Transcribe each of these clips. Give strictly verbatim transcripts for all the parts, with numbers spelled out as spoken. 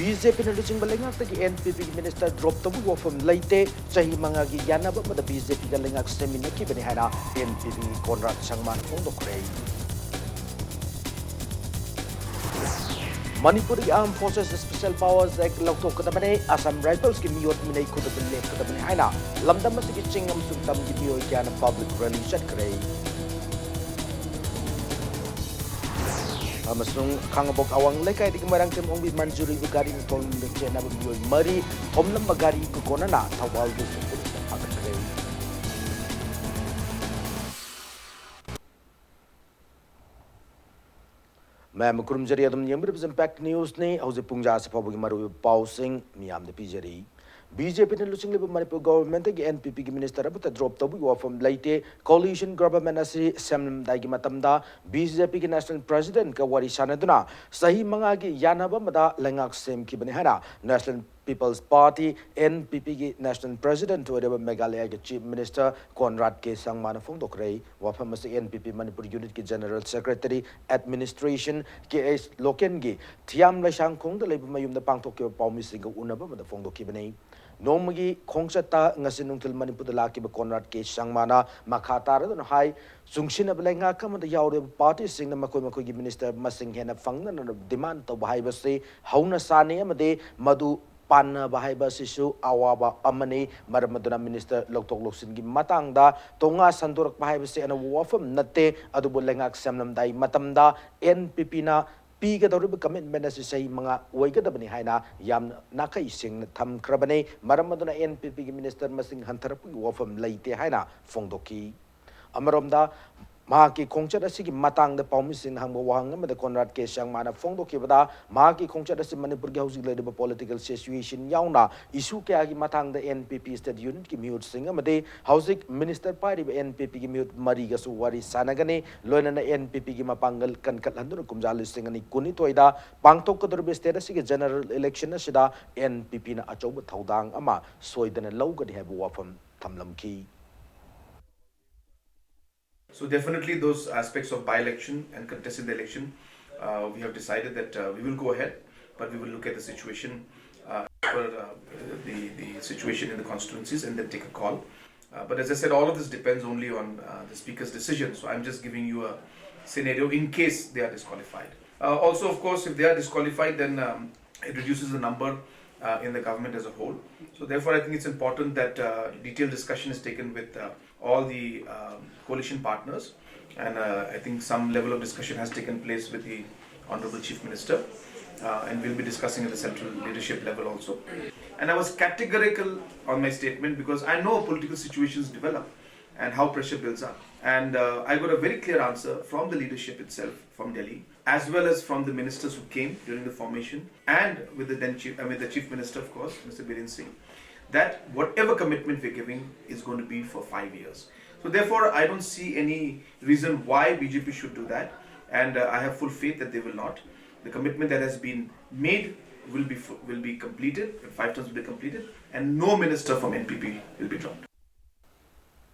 B J ꯄꯤꯅ ꯂꯨꯆꯤꯡꯕ ꯂꯩꯉꯥꯛꯇꯒꯤ ꯑꯦꯟ ꯄꯤ ꯄꯤꯒꯤ ꯃꯤꯅꯤꯁꯇꯔ ꯗ꯭ꯔꯣꯞ ꯇꯧꯕꯒꯤ ꯋꯥꯐꯝ ꯂꯩꯇꯦ꯫ ꯆꯍꯤ ꯃꯉꯥꯒꯤ ꯌꯥꯅꯕ ꯑꯃꯗ ꯕꯤ ꯖꯦ ꯄꯤꯒ ꯂꯩꯉꯥꯛ ꯁꯦꯝꯃꯤꯟꯅꯈꯤꯕꯅꯤ ꯍꯥꯏꯅ ꯑꯦꯟ ꯄꯤ ꯄꯤꯒꯤ ꯀꯣꯟꯔꯥꯗ ꯁꯪꯃꯥꯅ ꯐꯣꯡꯗꯣꯛꯈ꯭ꯔꯦ꯫ ꯃꯅꯤꯄꯨꯔꯗꯒꯤ Armed Forces Special Powers Act ꯂꯧꯊꯣꯛꯀꯗꯕꯅꯤ, Assam ꯔꯥꯏꯐꯜꯁꯀꯤ ꯃꯤꯑꯣꯠ ꯃꯤꯅꯩ ꯈꯨꯗꯛꯇ ꯂꯦꯞꯀꯗꯕꯅꯤ ꯍꯥꯏꯅ ꯂꯝꯗꯝ ꯑꯁꯤꯒꯤ ꯆꯤꯡ ꯑꯃꯁꯨꯡ ꯇꯝꯒꯤ ꯃꯤꯑꯣꯏ ꯀꯌꯥꯅ ꯄꯕ꯭ꯂꯤꯛ ꯔꯦꯂꯤ ꯆꯠꯈ꯭ꯔꯦ꯫ ꯑꯃꯁꯨꯡ ꯈꯥꯡꯉꯕꯣꯛ ꯑꯋꯥꯡ ꯂꯩꯀꯥꯏꯗꯒꯤ ꯃꯣꯏꯔꯥꯡꯊꯦꯝ ꯑꯣꯡꯕꯤ ꯃꯟꯖꯨꯔꯤꯕꯨ ꯒꯥꯔꯤꯅ ꯊꯣꯝꯂꯝꯗꯨꯅ ꯆꯦꯟꯅꯕ ꯃꯤꯑꯣꯏ ꯃꯔꯤ ꯊꯣꯝꯂꯝꯕ ꯒꯥꯔꯤ ꯀꯣꯟꯅꯅ ꯊꯧꯕꯥꯜ ꯗꯤꯁꯇ꯭ꯔꯤꯛ ꯄꯨꯂꯤꯁꯅ ꯐꯥꯒꯠꯈ꯭ꯔꯦ꯫ ꯃꯌꯥꯝ ꯈꯨꯔꯨꯝꯖꯔꯤ, ꯑꯗꯨꯝ ꯌꯦꯡꯕꯤꯔꯤꯕꯁꯤ Impact Newsꯅꯤ꯫ ꯍꯧꯖꯤꯛ ꯄꯨꯡ ꯖꯥ ꯑꯁꯤ ꯐꯥꯎꯕꯒꯤ ꯃꯔꯨꯑꯣꯏꯕ ꯄꯥꯎꯁꯤꯡ ꯃꯤꯌꯥꯝꯗ ꯄꯤꯖꯔꯤ꯫ ꯕꯤ ꯖꯦ ꯄꯤꯅ ꯂꯨꯆꯤꯡꯂꯤꯕ ꯃꯅꯤꯄꯨꯔ ꯒꯣꯚꯔꯟꯃꯦꯟꯠꯇꯒꯤ ꯑꯦꯟ ꯄꯤ ꯄꯤꯒꯤ ꯃꯤꯅꯤꯁꯇꯔ ꯑꯃꯠꯇ ꯗ꯭ꯔꯣꯞ ꯇꯧꯕꯒꯤ ꯋꯥꯐꯝ ꯂꯩꯇꯦ꯫ ꯀꯣꯂꯤꯁꯟ ꯒꯣꯚꯔꯟꯃꯦꯟꯠ ꯑꯁꯤ ꯁꯦꯝꯂꯝꯗꯥꯏꯒꯤ ꯃꯇꯝꯗ ꯕꯤ ꯖꯦ ꯄꯤꯒꯤ ꯅꯦꯁꯅꯦꯜ ꯄ꯭ꯔꯦꯁꯤꯗꯦꯟꯠꯀ ꯋꯥꯔꯤ ꯁꯥꯟꯅꯗꯨꯅ ꯆꯍꯤ ꯃꯉꯥꯒꯤ ꯌꯥꯅꯕ ꯑꯃꯗ ꯂꯩꯉꯥꯛ ꯁꯦꯝꯈꯤꯕꯅꯤ ꯍꯥꯏꯅ National People's Party, N P ꯄꯤꯒꯤ ꯅꯦꯁꯅꯦꯜ ꯄ꯭ꯔꯦꯁꯤꯗꯦꯟꯠ ꯑꯣꯏꯔꯤꯕ ꯃꯦꯘꯥꯂꯌꯒꯤ ꯆꯤꯐ ꯃꯤꯅꯤꯁꯇꯔ ꯀꯣꯟꯔꯥꯗ ꯀꯦ ꯁꯪꯃꯥꯅ ꯐꯣꯡꯗꯣꯛꯈ꯭ꯔꯦ꯫ ꯋꯥꯐꯝ ꯑꯁꯤ ꯑꯦꯟ ꯄꯤ ꯄꯤ ꯃꯅꯤꯄꯨꯔ ꯌꯨꯅꯤꯠꯀꯤ ꯖꯦꯅꯔꯦꯜ ꯁꯦꯀ꯭ꯔꯦꯇꯔꯤ ꯑꯦꯗꯃꯤꯅꯤꯁꯇ꯭ꯔꯦꯁꯟ ꯀꯦ ꯑꯩꯆ ꯂꯣꯀꯦꯟꯒꯤ ꯊꯤꯌꯥꯝ ꯂꯩꯁꯥꯡꯈꯣꯡꯗ ꯂꯩꯕ ꯃꯌꯨꯝꯗ ꯄꯥꯡꯊꯣꯛꯈꯤꯕ ꯄꯥꯎꯃꯤꯁꯤꯡꯒ ꯎꯅꯕ ꯑꯃꯗ ꯐꯣꯡꯗꯣꯛꯈꯤꯕꯅꯤ꯫ ꯅꯣꯡꯃꯒꯤ ꯈꯣꯡꯆꯠꯇ ꯉꯁꯤ ꯅꯨꯡꯊꯤꯜ ꯃꯅꯤꯄꯨꯔꯗ ꯂꯥꯛꯈꯤꯕ ꯀꯣꯟꯔꯥꯗ ꯀꯦ ꯁꯪꯃꯥꯅ ꯃꯈꯥ ꯇꯥꯔꯗꯨꯅ ꯍꯥꯏ, ꯆꯨꯡꯁꯤꯟꯅꯕ ꯂꯩꯉꯥꯛ ꯑꯃꯗ ꯌꯥꯎꯔꯤꯕ ꯄꯥꯔꯇꯤꯁꯤꯡꯅ ꯃꯈꯣꯏ ꯃꯈꯣꯏꯒꯤ ꯃꯤꯅꯤꯁꯇꯔ ꯃꯁꯤꯡ ꯍꯦꯟꯅ ꯐꯪꯅꯅꯕ ꯗꯤꯃꯥꯟ ꯇꯧꯕ ꯍꯥꯏꯕꯁꯤ ꯍꯧꯅ ꯁꯥꯅꯤ ꯑꯃꯗꯤ ꯃꯗꯨ ꯄꯥꯟꯅꯕ ꯍꯥꯏꯕ ꯑꯁꯤꯁꯨ ꯑꯋꯥꯕ ꯑꯃꯅꯤ꯫ ꯃꯔꯝ ꯑꯗꯨꯅ ꯃꯤꯅꯤꯁꯇꯔ ꯂꯧꯊꯣꯛ ꯂꯧꯁꯤꯟꯒꯤ ꯃꯇꯥꯡꯗ ꯇꯣꯉꯥ ꯁꯟꯗꯣꯔꯛꯄ ꯍꯥꯏꯕꯁꯤ ꯑꯅꯧꯕ ꯋꯥꯐꯝ ꯅꯠꯇꯦ꯫ ꯑꯗꯨꯕꯨ ꯂꯩꯉꯥꯛ ꯁꯦꯝꯂꯝꯗꯥꯏ ꯃꯇꯝꯗ ꯑꯦꯟ ꯄꯤ ꯄꯤꯅ ꯄꯤꯒꯗꯧꯔꯤꯕ ꯀꯃꯤꯠꯃꯦꯟ ꯑꯁꯤ ꯆꯍꯤ ꯃꯉꯥ ꯑꯣꯏꯒꯗꯕꯅꯤ ꯍꯥꯏꯅ ꯌꯥꯝꯅ ꯅꯥꯈꯩ ꯁꯦꯡꯅ ꯊꯝꯈ꯭ꯔꯕꯅꯤ꯫ ꯃꯔꯝ ꯑꯗꯨꯅ ꯑꯦꯟ ꯄꯤ ꯄꯤꯒꯤ ꯃꯤꯅꯤꯁꯇꯔ ꯃꯁꯤꯡ ꯍꯟꯊꯔꯛꯄꯒꯤ ꯋꯥꯐꯝ ꯂꯩꯇꯦ ꯍꯥꯏꯅ ꯐꯣꯡꯗꯣꯛꯈꯤ꯫ ꯑꯃꯔꯣꯝꯗ, ꯃꯍꯥꯛꯀꯤ ꯈꯣꯡꯆꯠ ꯑꯁꯤꯒꯤ ꯃꯇꯥꯡꯗ ꯄꯥꯎꯃꯤꯁꯤꯡꯅ ꯍꯪꯕ ꯋꯥꯍꯪ ꯑꯃꯗ ꯀꯣꯟꯔꯥꯗ ꯀꯦ ꯁꯪꯃꯥꯅ ꯐꯣꯡꯗꯣꯛꯈꯤꯕꯗ, ꯃꯍꯥꯛꯀꯤ ꯈꯣꯡꯆꯠ ꯑꯁꯤ ꯃꯅꯤꯄꯨꯔꯒꯤ ꯍꯧꯖꯤꯛ ꯂꯩꯔꯤꯕ ꯄꯣꯂꯤꯇꯤꯀꯦꯜ ꯁꯤꯆꯨꯋꯦꯁꯟ ꯌꯥꯎꯅ ꯏꯁꯨ ꯀꯌꯥꯒꯤ ꯃꯇꯥꯡꯗ ꯑꯦꯟ ꯄꯤ ꯄꯤ ꯁ꯭ꯇꯦꯠ ꯌꯨꯅꯤꯠꯀꯤ ꯃꯤꯍꯨꯠꯁꯤꯡ ꯑꯃꯗꯤ ꯍꯧꯖꯤꯛ ꯃꯤꯅꯤꯁꯇꯔ ꯄꯥꯏꯔꯤꯕ ꯑꯦꯟ ꯄꯤ ꯄꯤꯒꯤ ꯃꯤꯍꯨꯠ ꯃꯔꯤꯒꯁꯨ ꯋꯥꯔꯤ ꯁꯥꯟꯅꯒꯅꯤ꯫ ꯂꯣꯏꯅꯅ ꯑꯦꯟ ꯄꯤ ꯄꯤꯒꯤ ꯃꯄꯥꯡꯒꯜ ꯀꯟꯈꯠꯍꯟꯗꯨꯅ ꯀꯨꯝꯖꯥ ꯂꯤꯁꯤꯡ ꯑꯅꯤ ꯀꯨꯟꯅꯤꯊꯣꯏꯗ ꯄꯥꯡꯊꯣꯛꯀꯗꯧꯔꯤꯕ ꯁ꯭ꯇꯦꯠ ꯑꯁꯤꯒꯤ ꯖꯦꯅꯔꯦꯜ ꯏꯂꯦꯛꯁꯟ ꯑꯁꯤꯗ ꯑꯦꯟ ꯄꯤ ꯄꯤꯅ ꯑꯆꯧꯕ ꯊꯧꯗꯥꯡ ꯑꯃ ꯁꯣꯏꯗꯅ ꯂꯧꯒꯅꯤ ꯍꯥꯏꯕ ꯋꯥꯐꯝ ꯊꯝꯂꯝꯈꯤ꯫ So definitely those aspects of by-election and contesting the election, uh, we have decided that, uh, we will go ahead. But we will look at the situation, uh, for, uh, the, the situation in the constituencies and then take a call. Uh, but as I said, all of this depends only on, uh, the speaker's decision. So I'm just giving you a scenario in case they are disqualified. Uh, also, of course, if they are disqualified, then, um, it reduces the number, uh, in the government as a whole. So therefore, I think it's important that, uh, detailed discussion is taken with, uh, all the, um, coalition partners, and, uh, I think some level of discussion has taken place with the Honorable Chief Minister, uh, and we'll be discussing at the central leadership level also. And I was categorical on my statement because I know political situations develop and how pressure builds up. And, uh, I got a very clear answer from the leadership itself, from Delhi, as well as from the ministers who came during the formation, and with the then chief, I mean, the chief minister, of course, Mister Biren Singh, that whatever commitment we're giving is going to be for five years. So therefore, I don't see any reason why B J P should do that, and, uh, I have full faith that they will not. The commitment that has been made will be fu- will be completed. Five terms will be completed, and no minister from N P P will be dropped.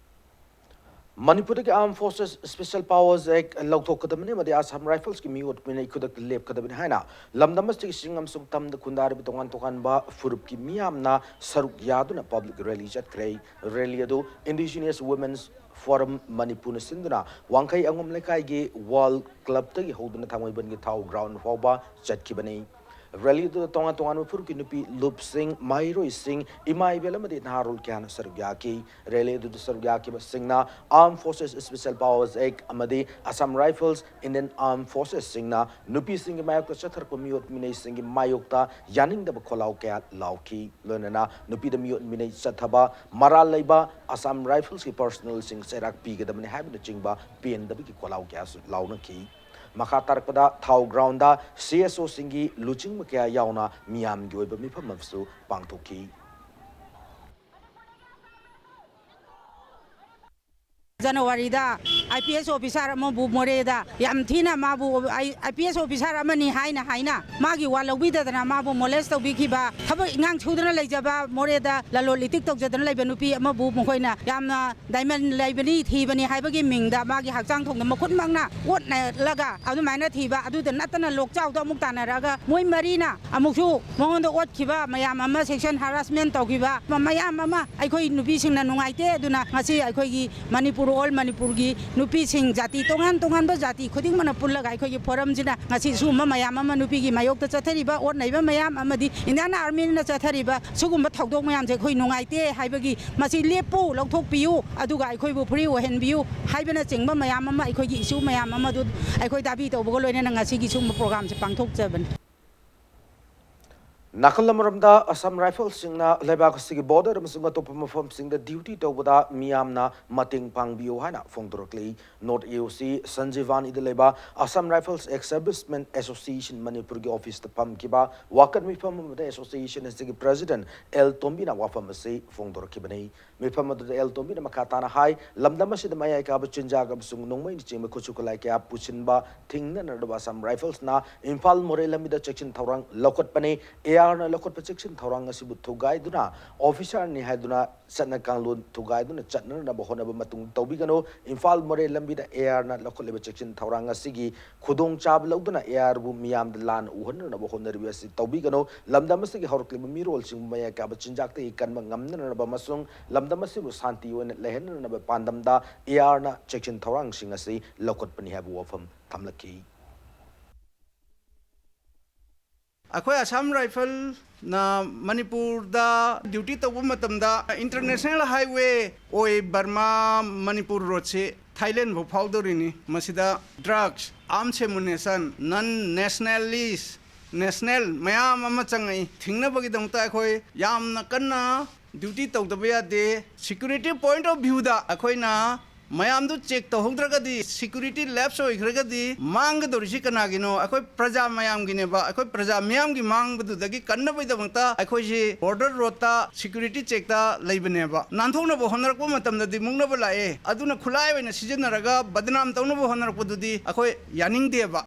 ꯃꯅꯤꯄꯨꯔꯗꯒꯤ ꯑꯥꯔꯝ forces special powers ꯑꯦꯛ ꯂꯧꯊꯣꯛꯀꯗꯕꯅꯤ ꯑꯃꯗꯤ ꯑꯁꯥꯝ ꯔꯥꯏꯐꯜꯁꯀꯤ ꯃꯤꯑꯣꯠ ꯃꯤꯅꯩ ꯈꯨꯗꯛꯇ ꯂꯦꯞꯀꯗꯕꯅꯤ ꯍꯥꯏꯅ ꯂꯝꯗꯝ ꯑꯁꯤꯒꯤ ꯆꯤꯡ ꯑꯃꯁꯨꯡ ꯇꯝꯗ ꯈꯨꯟꯗꯥꯔꯤꯕ ꯇꯣꯉꯥꯟ ꯇꯣꯉꯥꯟꯕ ꯐꯨꯔꯨꯞꯀꯤ ꯃꯤꯌꯥꯝꯅ ꯁꯔꯨꯛ ꯌꯥꯗꯨꯅ ꯄꯕ꯭ꯂꯤꯛ ꯔꯦꯂꯤ ꯆꯠꯈ꯭ꯔꯦ꯫ ꯔꯦꯂꯤ ꯑꯗꯨ ꯏꯟꯗꯤꯖꯤꯅꯁ ꯋꯨꯃꯦꯟꯁ ꯐꯣꯔꯝ ꯃꯅꯤꯄꯨꯔꯅ ꯁꯤꯟꯗꯨꯅ ꯋꯥꯡꯈꯩ ꯑꯉꯣꯝ ꯂꯩꯀꯥꯏꯒꯤ ꯋꯥꯔꯜ ꯀ꯭ꯂꯕꯇꯒꯤ ꯍꯧꯗꯨꯅ ꯊꯥꯡꯃꯩꯕꯟꯒꯤ ꯊꯥꯎ ꯒ꯭ꯔꯥꯎꯟ ꯐꯥꯎꯕ ꯆꯠꯈꯤꯕꯅꯤ꯫ ꯔꯦꯂꯤ ꯑꯗꯨꯗ ꯇꯣꯉꯥꯟ ꯇꯣꯉꯥꯟꯕ ꯐꯨꯔꯨꯞꯀꯤ ꯅꯨꯄꯤ ꯂꯨꯞꯁꯤꯡ, ꯃꯍꯩꯔꯣꯏꯁꯤꯡ, ꯏꯃꯥ ꯏꯕꯦꯜ ꯑꯃꯗꯤ ꯅꯍꯥꯔꯣꯜ ꯀꯌꯥꯅ ꯁꯔꯨꯛ ꯌꯥꯈꯤ꯫ ꯔꯦꯂꯤ ꯑꯗꯨꯗ ꯁꯔꯨꯛ ꯌꯥꯈꯤꯕꯁꯤꯡꯅ ꯑꯥꯔꯝ ꯐꯣꯔꯁꯦꯁ ꯁ꯭ꯄꯦꯁꯦꯜ ꯄꯥꯋꯔꯁ ꯑꯦꯛ ꯑꯃꯗꯤ ꯑꯁꯥꯝ ꯔꯥꯏꯐꯜꯁ, ꯏꯟꯗꯤꯌꯟ ꯑꯥꯔꯝ ꯐꯣꯔꯁꯦꯁꯁꯤꯡꯅ ꯅꯨꯄꯤꯁꯤꯡꯒꯤ ꯃꯥꯌꯣꯛꯇ ꯆꯠꯊꯔꯛꯄ ꯃꯤꯑꯣꯠ ꯃꯤꯅꯩꯁꯤꯡꯒꯤ ꯃꯥꯌꯣꯛꯇ ꯌꯥꯅꯤꯡꯗꯕ ꯈꯣꯜꯂꯥꯎ ꯀꯌꯥ ꯂꯥꯎꯈꯤ꯫ ꯂꯣꯏꯅꯅ ꯅꯨꯄꯤꯗ ꯃꯤꯑꯣꯠ ꯃꯤꯅꯩ ꯆꯠꯊꯕ, ꯃꯔꯥꯜ ꯂꯩꯕ ꯑꯁꯥꯝ ꯔꯥꯏꯐꯜꯁꯀꯤ ꯄꯔꯁꯣꯅꯦꯜꯁꯤꯡ ꯆꯩꯔꯥꯛ ꯄꯤꯒꯗꯕꯅꯤ ꯍꯥꯏꯕꯅꯆꯤꯡꯕ ꯄꯦꯟꯗꯕꯒꯤ ꯈꯣꯜꯂꯥꯎ ꯀꯌꯥꯁꯨ ꯂꯥꯎꯅꯈꯤ꯫ ꯃꯈꯥ ꯇꯥꯔꯛꯄꯗ ꯊꯥꯎ ꯒ꯭ꯔꯥꯎꯟꯗ ꯁꯤ ꯑꯦꯁ ꯑꯣꯁꯤꯡꯒꯤ ꯂꯨꯆꯤꯡꯕ ꯀꯌꯥ ꯌꯥꯎꯅ ꯃꯤꯌꯥꯝꯒꯤ ꯑꯣꯏꯕ ꯃꯤꯐꯝ ꯑꯃꯁꯨ ꯄꯥꯡꯊꯣꯛꯈꯤ꯫ ꯖꯅꯋꯥꯔꯤꯗ ꯑꯥꯏ ꯄꯤ ꯑꯦꯁ ꯑꯣꯐꯤꯁꯥꯔ ꯑꯃꯕꯨ ꯃꯣꯔꯦꯗ ꯌꯥꯝ ꯊꯤꯅ ꯃꯥꯕꯨ ꯑꯥꯏ ꯄꯤ ꯑꯦꯁ ꯑꯣꯐꯤꯁꯥꯔ ꯑꯃꯅꯤ ꯍꯥꯏꯅ ꯍꯥꯏꯅ ꯃꯥꯒꯤ ꯋꯥ ꯂꯧꯕꯤꯗꯗꯅ ꯃꯥꯕꯨ ꯃꯣꯂꯦꯁ ꯇꯧꯕꯤꯈꯤꯕ, ꯊꯕꯛ ꯏꯪꯈꯥꯡ ꯁꯨꯗꯅ ꯂꯩꯖꯕ, ꯃꯣꯔꯦꯗ ꯂꯂꯣꯟ ꯏꯇꯤꯛ ꯇꯧꯖꯗꯅ ꯂꯩꯕ ꯅꯨꯄꯤ ꯑꯃꯕꯨ ꯃꯈꯣꯏꯅ ꯌꯥꯝꯅ ꯗꯥꯏꯃꯟ ꯂꯩꯕꯅꯤ, ꯊꯤꯕꯅꯤ ꯍꯥꯏꯕꯒꯤ ꯃꯤꯡꯗ ꯃꯥꯒꯤ ꯍꯛꯆꯥꯡ ꯊꯣꯡꯗ ꯃꯈꯨꯠꯃꯛꯅ ꯑꯣꯠꯅꯂꯒ ꯑꯗꯨꯃꯥꯏꯅ ꯊꯤꯕ, ꯑꯗꯨꯗ ꯅꯠꯇꯅ ꯂꯣꯛꯆꯥꯎꯗ ꯑꯃꯨꯛ ꯇꯥꯟꯅꯔꯛꯑꯒ ꯃꯣꯏ ꯃꯔꯤꯅ ꯑꯃꯨꯛꯁꯨ ꯃꯉꯣꯟꯗ ꯑꯣꯠꯈꯤꯕ ꯃꯌꯥꯝ ꯑꯃ, ꯁꯦꯛꯁꯟ ꯍꯔꯥꯁꯃꯦꯟ ꯇꯧꯈꯤꯕ ꯃꯌꯥꯝ ꯑꯃ ꯑꯩꯈꯣꯏ ꯅꯨꯄꯤꯁꯤꯡꯅ ꯅꯨꯡꯉꯥꯏꯇꯦ꯫ ꯑꯗꯨꯅ ꯉꯁꯤ ꯑꯩꯈꯣꯏꯒꯤ ꯃꯅꯤꯄꯨꯔ, ꯑꯣꯜ ꯃꯅꯤꯄꯨꯔꯒꯤ ꯅꯨꯄꯤꯁꯤꯡ, ꯖꯥꯇꯤ ꯇꯣꯉꯥꯟ ꯇꯣꯉꯥꯟꯕ ꯖꯥꯇꯤ ꯈꯨꯗꯤꯡꯃꯛꯅ ꯄꯨꯜꯂꯒ ꯑꯩꯈꯣꯏꯒꯤ ꯐꯣꯔꯝꯁꯤꯅ ꯉꯁꯤ ꯁꯤꯒꯨꯝꯕ ꯃꯌꯥꯝ ꯑꯃ, ꯅꯨꯄꯤꯒꯤ ꯃꯥꯌꯣꯛꯇ ꯆꯠꯊꯔꯤꯕ, ꯑꯣꯠ ꯅꯩꯕ ꯃꯌꯥꯝ ꯑꯃꯗꯤ ꯏꯟꯗꯤꯌꯥꯟ ꯑꯥꯔꯃꯤꯅ ꯆꯠꯊꯔꯤꯕ ꯁꯤꯒꯨꯝꯕ ꯊꯧꯗꯣꯛ ꯃꯌꯥꯝꯁꯦ ꯑꯩꯈꯣꯏ ꯅꯨꯡꯉꯥꯏꯇꯦ ꯍꯥꯏꯕꯒꯤ, ꯃꯁꯤ ꯂꯦꯞꯄꯨ, ꯂꯧꯊꯣꯛꯄꯤꯌꯨ, ꯑꯗꯨꯒ ꯑꯩꯈꯣꯏꯕꯨ ꯐ꯭ꯔꯤ ꯑꯣꯏꯍꯟꯕꯤꯌꯨ ꯍꯥꯏꯕꯅꯆꯤꯡꯕ ꯃꯌꯥꯝ ꯑꯃ, ꯑꯩꯈꯣꯏꯒꯤ ꯏꯁꯨ ꯃꯌꯥꯝ ꯑꯃ ꯑꯗꯨ ꯑꯩꯈꯣꯏ ꯗꯥꯕꯤ ꯇꯧꯕꯒ ꯂꯣꯏꯅꯅ ꯉꯁꯤꯒꯤ ꯁꯤꯒꯨꯝꯕ ꯄ꯭ꯔꯣꯒ꯭ꯔꯥꯝꯁꯦ ꯄꯥꯡꯊꯣꯛꯆꯕꯅꯤ꯫ ꯅꯥꯀꯜ ꯑꯃꯔꯣꯝꯗ ꯑꯁꯥꯝ ꯔꯥꯏꯐꯜꯁꯤꯡꯅ ꯂꯩꯕꯥꯛ ꯑꯁꯤꯒꯤ ꯕꯣꯔꯗꯔ ꯑꯃꯁꯨꯡ ꯑꯇꯣꯞꯄ ꯃꯐꯝꯁꯤꯡꯗ ꯗ꯭ꯌꯨꯇꯤ ꯇꯧꯕꯗ ꯃꯤꯌꯥꯝꯅ ꯃꯇꯦꯡ ꯄꯥꯡꯕꯤꯌꯨ ꯍꯥꯏꯅ ꯐꯣꯡꯗꯣꯔꯛꯂꯤ꯫ ꯅꯣꯔꯠ ꯑꯦ ꯑꯣ ꯁꯤ ꯁꯟꯖꯤꯚꯥꯅꯤꯗ ꯂꯩꯕ ꯑꯁꯥꯝ ꯔꯥꯏꯐꯜꯁ ꯑꯦꯛꯁ ꯁꯔꯚꯤꯁꯃꯦꯟ ꯑꯦꯁꯣꯁꯤꯌꯦꯁꯟ ꯃꯅꯤꯄꯨꯔꯒꯤ ꯑꯣꯐꯤꯁꯇ ꯐꯝꯈꯤꯕ ꯋꯥꯀꯠ ꯃꯤꯐꯝ ꯑꯃꯗ ꯑꯦꯁꯣꯁꯤꯌꯦꯁꯟ ꯑꯁꯤꯒꯤ ꯄ꯭ꯔꯦꯁꯤꯗꯦꯟꯠ ꯑꯦꯜ ꯇꯣꯝꯕꯤꯅ ꯋꯥꯐꯝ ꯑꯁꯤ ꯐꯣꯡꯗꯣꯔꯛꯈꯤꯕꯅꯤ꯫ ꯃꯤꯐꯝ ꯑꯗꯨꯗ ꯑꯦꯜ ꯇꯣꯝꯕꯤꯅ ꯃꯈꯥ ꯇꯥꯅ ꯍꯥꯏ, ꯂꯝꯗꯝ ꯑꯁꯤꯗ ꯃꯌꯥꯏ ꯀꯥꯕ ꯆꯤꯟꯖꯥꯛ ꯑꯃꯁꯨꯡ ꯅꯣꯡꯃꯩꯅꯆꯤꯡꯕ ꯈꯨꯠꯁꯨ ꯈꯨꯠꯂꯥꯏ ꯀꯌꯥ ꯄꯨꯁꯤꯟꯕ ꯊꯤꯡꯅꯅꯕ ꯑꯁꯥꯝ ꯔꯥꯏꯐꯜꯁꯅ ꯏꯝꯐꯥꯜ ꯃꯣꯔꯦ ꯂꯝꯕꯤꯗ ꯆꯦꯛꯁꯤꯟ ꯊꯧꯔꯥꯡ ꯂꯧꯈꯠꯄꯅꯤ꯫ ꯑꯦ ꯑꯥꯔꯅ ꯂꯧꯈꯠꯄ ꯆꯦꯛꯁꯤꯟ ꯊꯧꯔꯥꯡ ꯑꯁꯤꯕꯨ ꯊꯨꯒꯥꯏꯗꯨꯅ, ꯑꯣꯐꯤꯁꯥꯔꯅꯤ ꯍꯥꯏꯗꯨꯅ ꯆꯠꯅ ꯀꯥꯡꯂꯣꯟ ꯊꯨꯒꯥꯏꯗꯨꯅ ꯆꯠꯅꯅꯕ ꯍꯣꯠꯅꯕ ꯃꯇꯨꯡ ꯇꯧꯕꯤꯒꯅꯨ꯫ ꯏꯝꯐꯥꯜ ꯃꯣꯔꯦ ꯂꯝꯕꯤꯗ ꯑꯦ ꯑꯥꯔꯅ ꯂꯧꯈꯠꯂꯤꯕ ꯆꯦꯛꯁꯤꯟ ꯊꯧꯔꯥꯡ ꯑꯁꯤꯒꯤ ꯈꯨꯗꯣꯡꯆꯥꯕ ꯂꯧꯗꯨꯅ ꯑꯦ ꯑꯥꯔꯕꯨ ꯃꯤꯌꯥꯝꯗ ꯂꯥꯟꯅ ꯎꯍꯟꯅꯅꯕ ꯍꯣꯠꯅꯔꯤꯕ ꯑꯁꯤ ꯇꯧꯕꯤꯒꯅꯨ꯫ ꯂꯝꯗꯝ ꯑꯁꯤꯒꯤ ꯍꯧꯔꯛꯂꯤꯕ ꯃꯤꯔꯣꯜꯁꯤꯡꯕꯨ ꯃꯌꯥꯏ ꯀꯥꯕ ꯆꯤꯟꯖꯥꯛꯇꯒꯤ ꯀꯟꯕ ꯉꯝꯅꯅꯕ ꯑꯃꯁꯨꯡ ꯂꯝꯗꯝ ꯑꯁꯤꯕꯨ ꯁꯥꯟꯇꯤ ꯑꯣꯏꯅ ꯂꯩꯍꯟꯅꯅꯕ ꯄꯥꯟꯗꯝꯗ ꯑꯦ ꯑꯥꯔꯅ ꯆꯦꯛꯁꯤꯟ ꯊꯧꯔꯥꯡꯁꯤꯡ ꯑꯁꯤ ꯂꯧꯈꯠꯄꯅꯤ ꯍꯥꯏꯕ ꯋꯥꯐꯝ ꯊꯝꯂꯛꯈꯤ꯫ ꯑꯩꯈꯣꯏ ꯑꯁꯥꯝ ꯔꯥꯏꯐꯜꯅ ꯃꯅꯤꯄꯨꯔꯗ ꯗ꯭ꯌꯨꯇꯤ ꯇꯧꯕ ꯃꯇꯝꯗ ꯏꯟꯇꯔꯅꯦꯁꯅꯦꯜ ꯍꯥꯏꯋꯦ ꯑꯣꯏ ꯕꯔꯃꯥ ꯃꯅꯤꯄꯨꯔ ꯔꯣꯗꯁꯤ ꯊꯥꯏꯂꯦꯟ ꯐꯥꯎ ꯐꯥꯎꯗꯧꯔꯤꯅꯤ꯫ ꯃꯁꯤꯗ ꯗ꯭ꯔꯒꯁ, ꯑꯥꯔꯝꯁ ꯑꯦꯃꯨꯅꯦꯁꯟ, ꯅꯟ ꯅꯦꯁꯅꯦꯂꯤꯁ, ꯅꯦꯁꯅꯦꯜ ꯃꯌꯥꯝ ꯑꯃ ꯆꯪꯉꯛꯏ꯫ ꯊꯤꯡꯅꯕꯒꯤꯗꯃꯛꯇ ꯑꯩꯈꯣꯏ ꯌꯥꯝꯅ ꯀꯟꯅ ꯗ꯭ꯌꯨꯇꯤ ꯇꯧꯗꯕ ꯌꯥꯗꯦ꯫ ꯁꯦꯀ꯭ꯌꯨꯔꯤꯇꯤ ꯄꯣꯏꯟꯠ ꯑꯣꯐ ꯚ꯭ꯌꯨꯗ ꯑꯩꯈꯣꯏꯅ ꯃꯌꯥꯝꯗꯨ ꯆꯦꯛ ꯇꯧꯍꯧꯗ꯭ꯔꯒꯗꯤ, ꯁꯤꯀ꯭ꯌꯨꯔꯤꯇꯤ ꯂꯦꯞꯁ ꯑꯣꯏꯈ꯭ꯔꯒꯗꯤ, ꯃꯥꯡꯒꯗꯧꯔꯤꯁꯤ ꯀꯅꯥꯒꯤꯅꯣ? ꯑꯩꯈꯣꯏ ꯄ꯭ꯔꯖꯥ ꯃꯌꯥꯝꯒꯤꯅꯦꯕ꯫ ꯑꯩꯈꯣꯏ ꯄ꯭ꯔꯖꯥ ꯃꯤꯌꯥꯝꯒꯤ ꯃꯥꯡꯕꯗꯨꯗꯒꯤ ꯀꯟꯅꯕꯒꯤꯗꯃꯛꯇ ꯑꯩꯈꯣꯏꯁꯤ ꯕꯣꯔꯗꯔ ꯔꯣꯗꯇ ꯁꯤꯀ꯭ꯌꯨꯔꯤꯇꯤ ꯆꯦꯛꯇ ꯂꯩꯕꯅꯦꯕ꯫ ꯅꯥꯟꯊꯣꯛꯅꯕ ꯍꯣꯠꯅꯔꯛꯄ ꯃꯇꯝꯗꯗꯤ ꯃꯨꯛꯅꯕ ꯂꯥꯛꯑꯦ, ꯑꯗꯨꯅ ꯈꯨꯠꯂꯥꯏ ꯑꯣꯏꯅ ꯁꯤꯖꯤꯟꯅꯔꯒ ꯕꯗꯅꯥꯝ ꯇꯧꯅꯕ ꯍꯣꯠꯅꯔꯛꯄꯗꯨꯗꯤ ꯑꯩꯈꯣꯏ ꯌꯥꯅꯤꯡꯗꯦꯕ꯫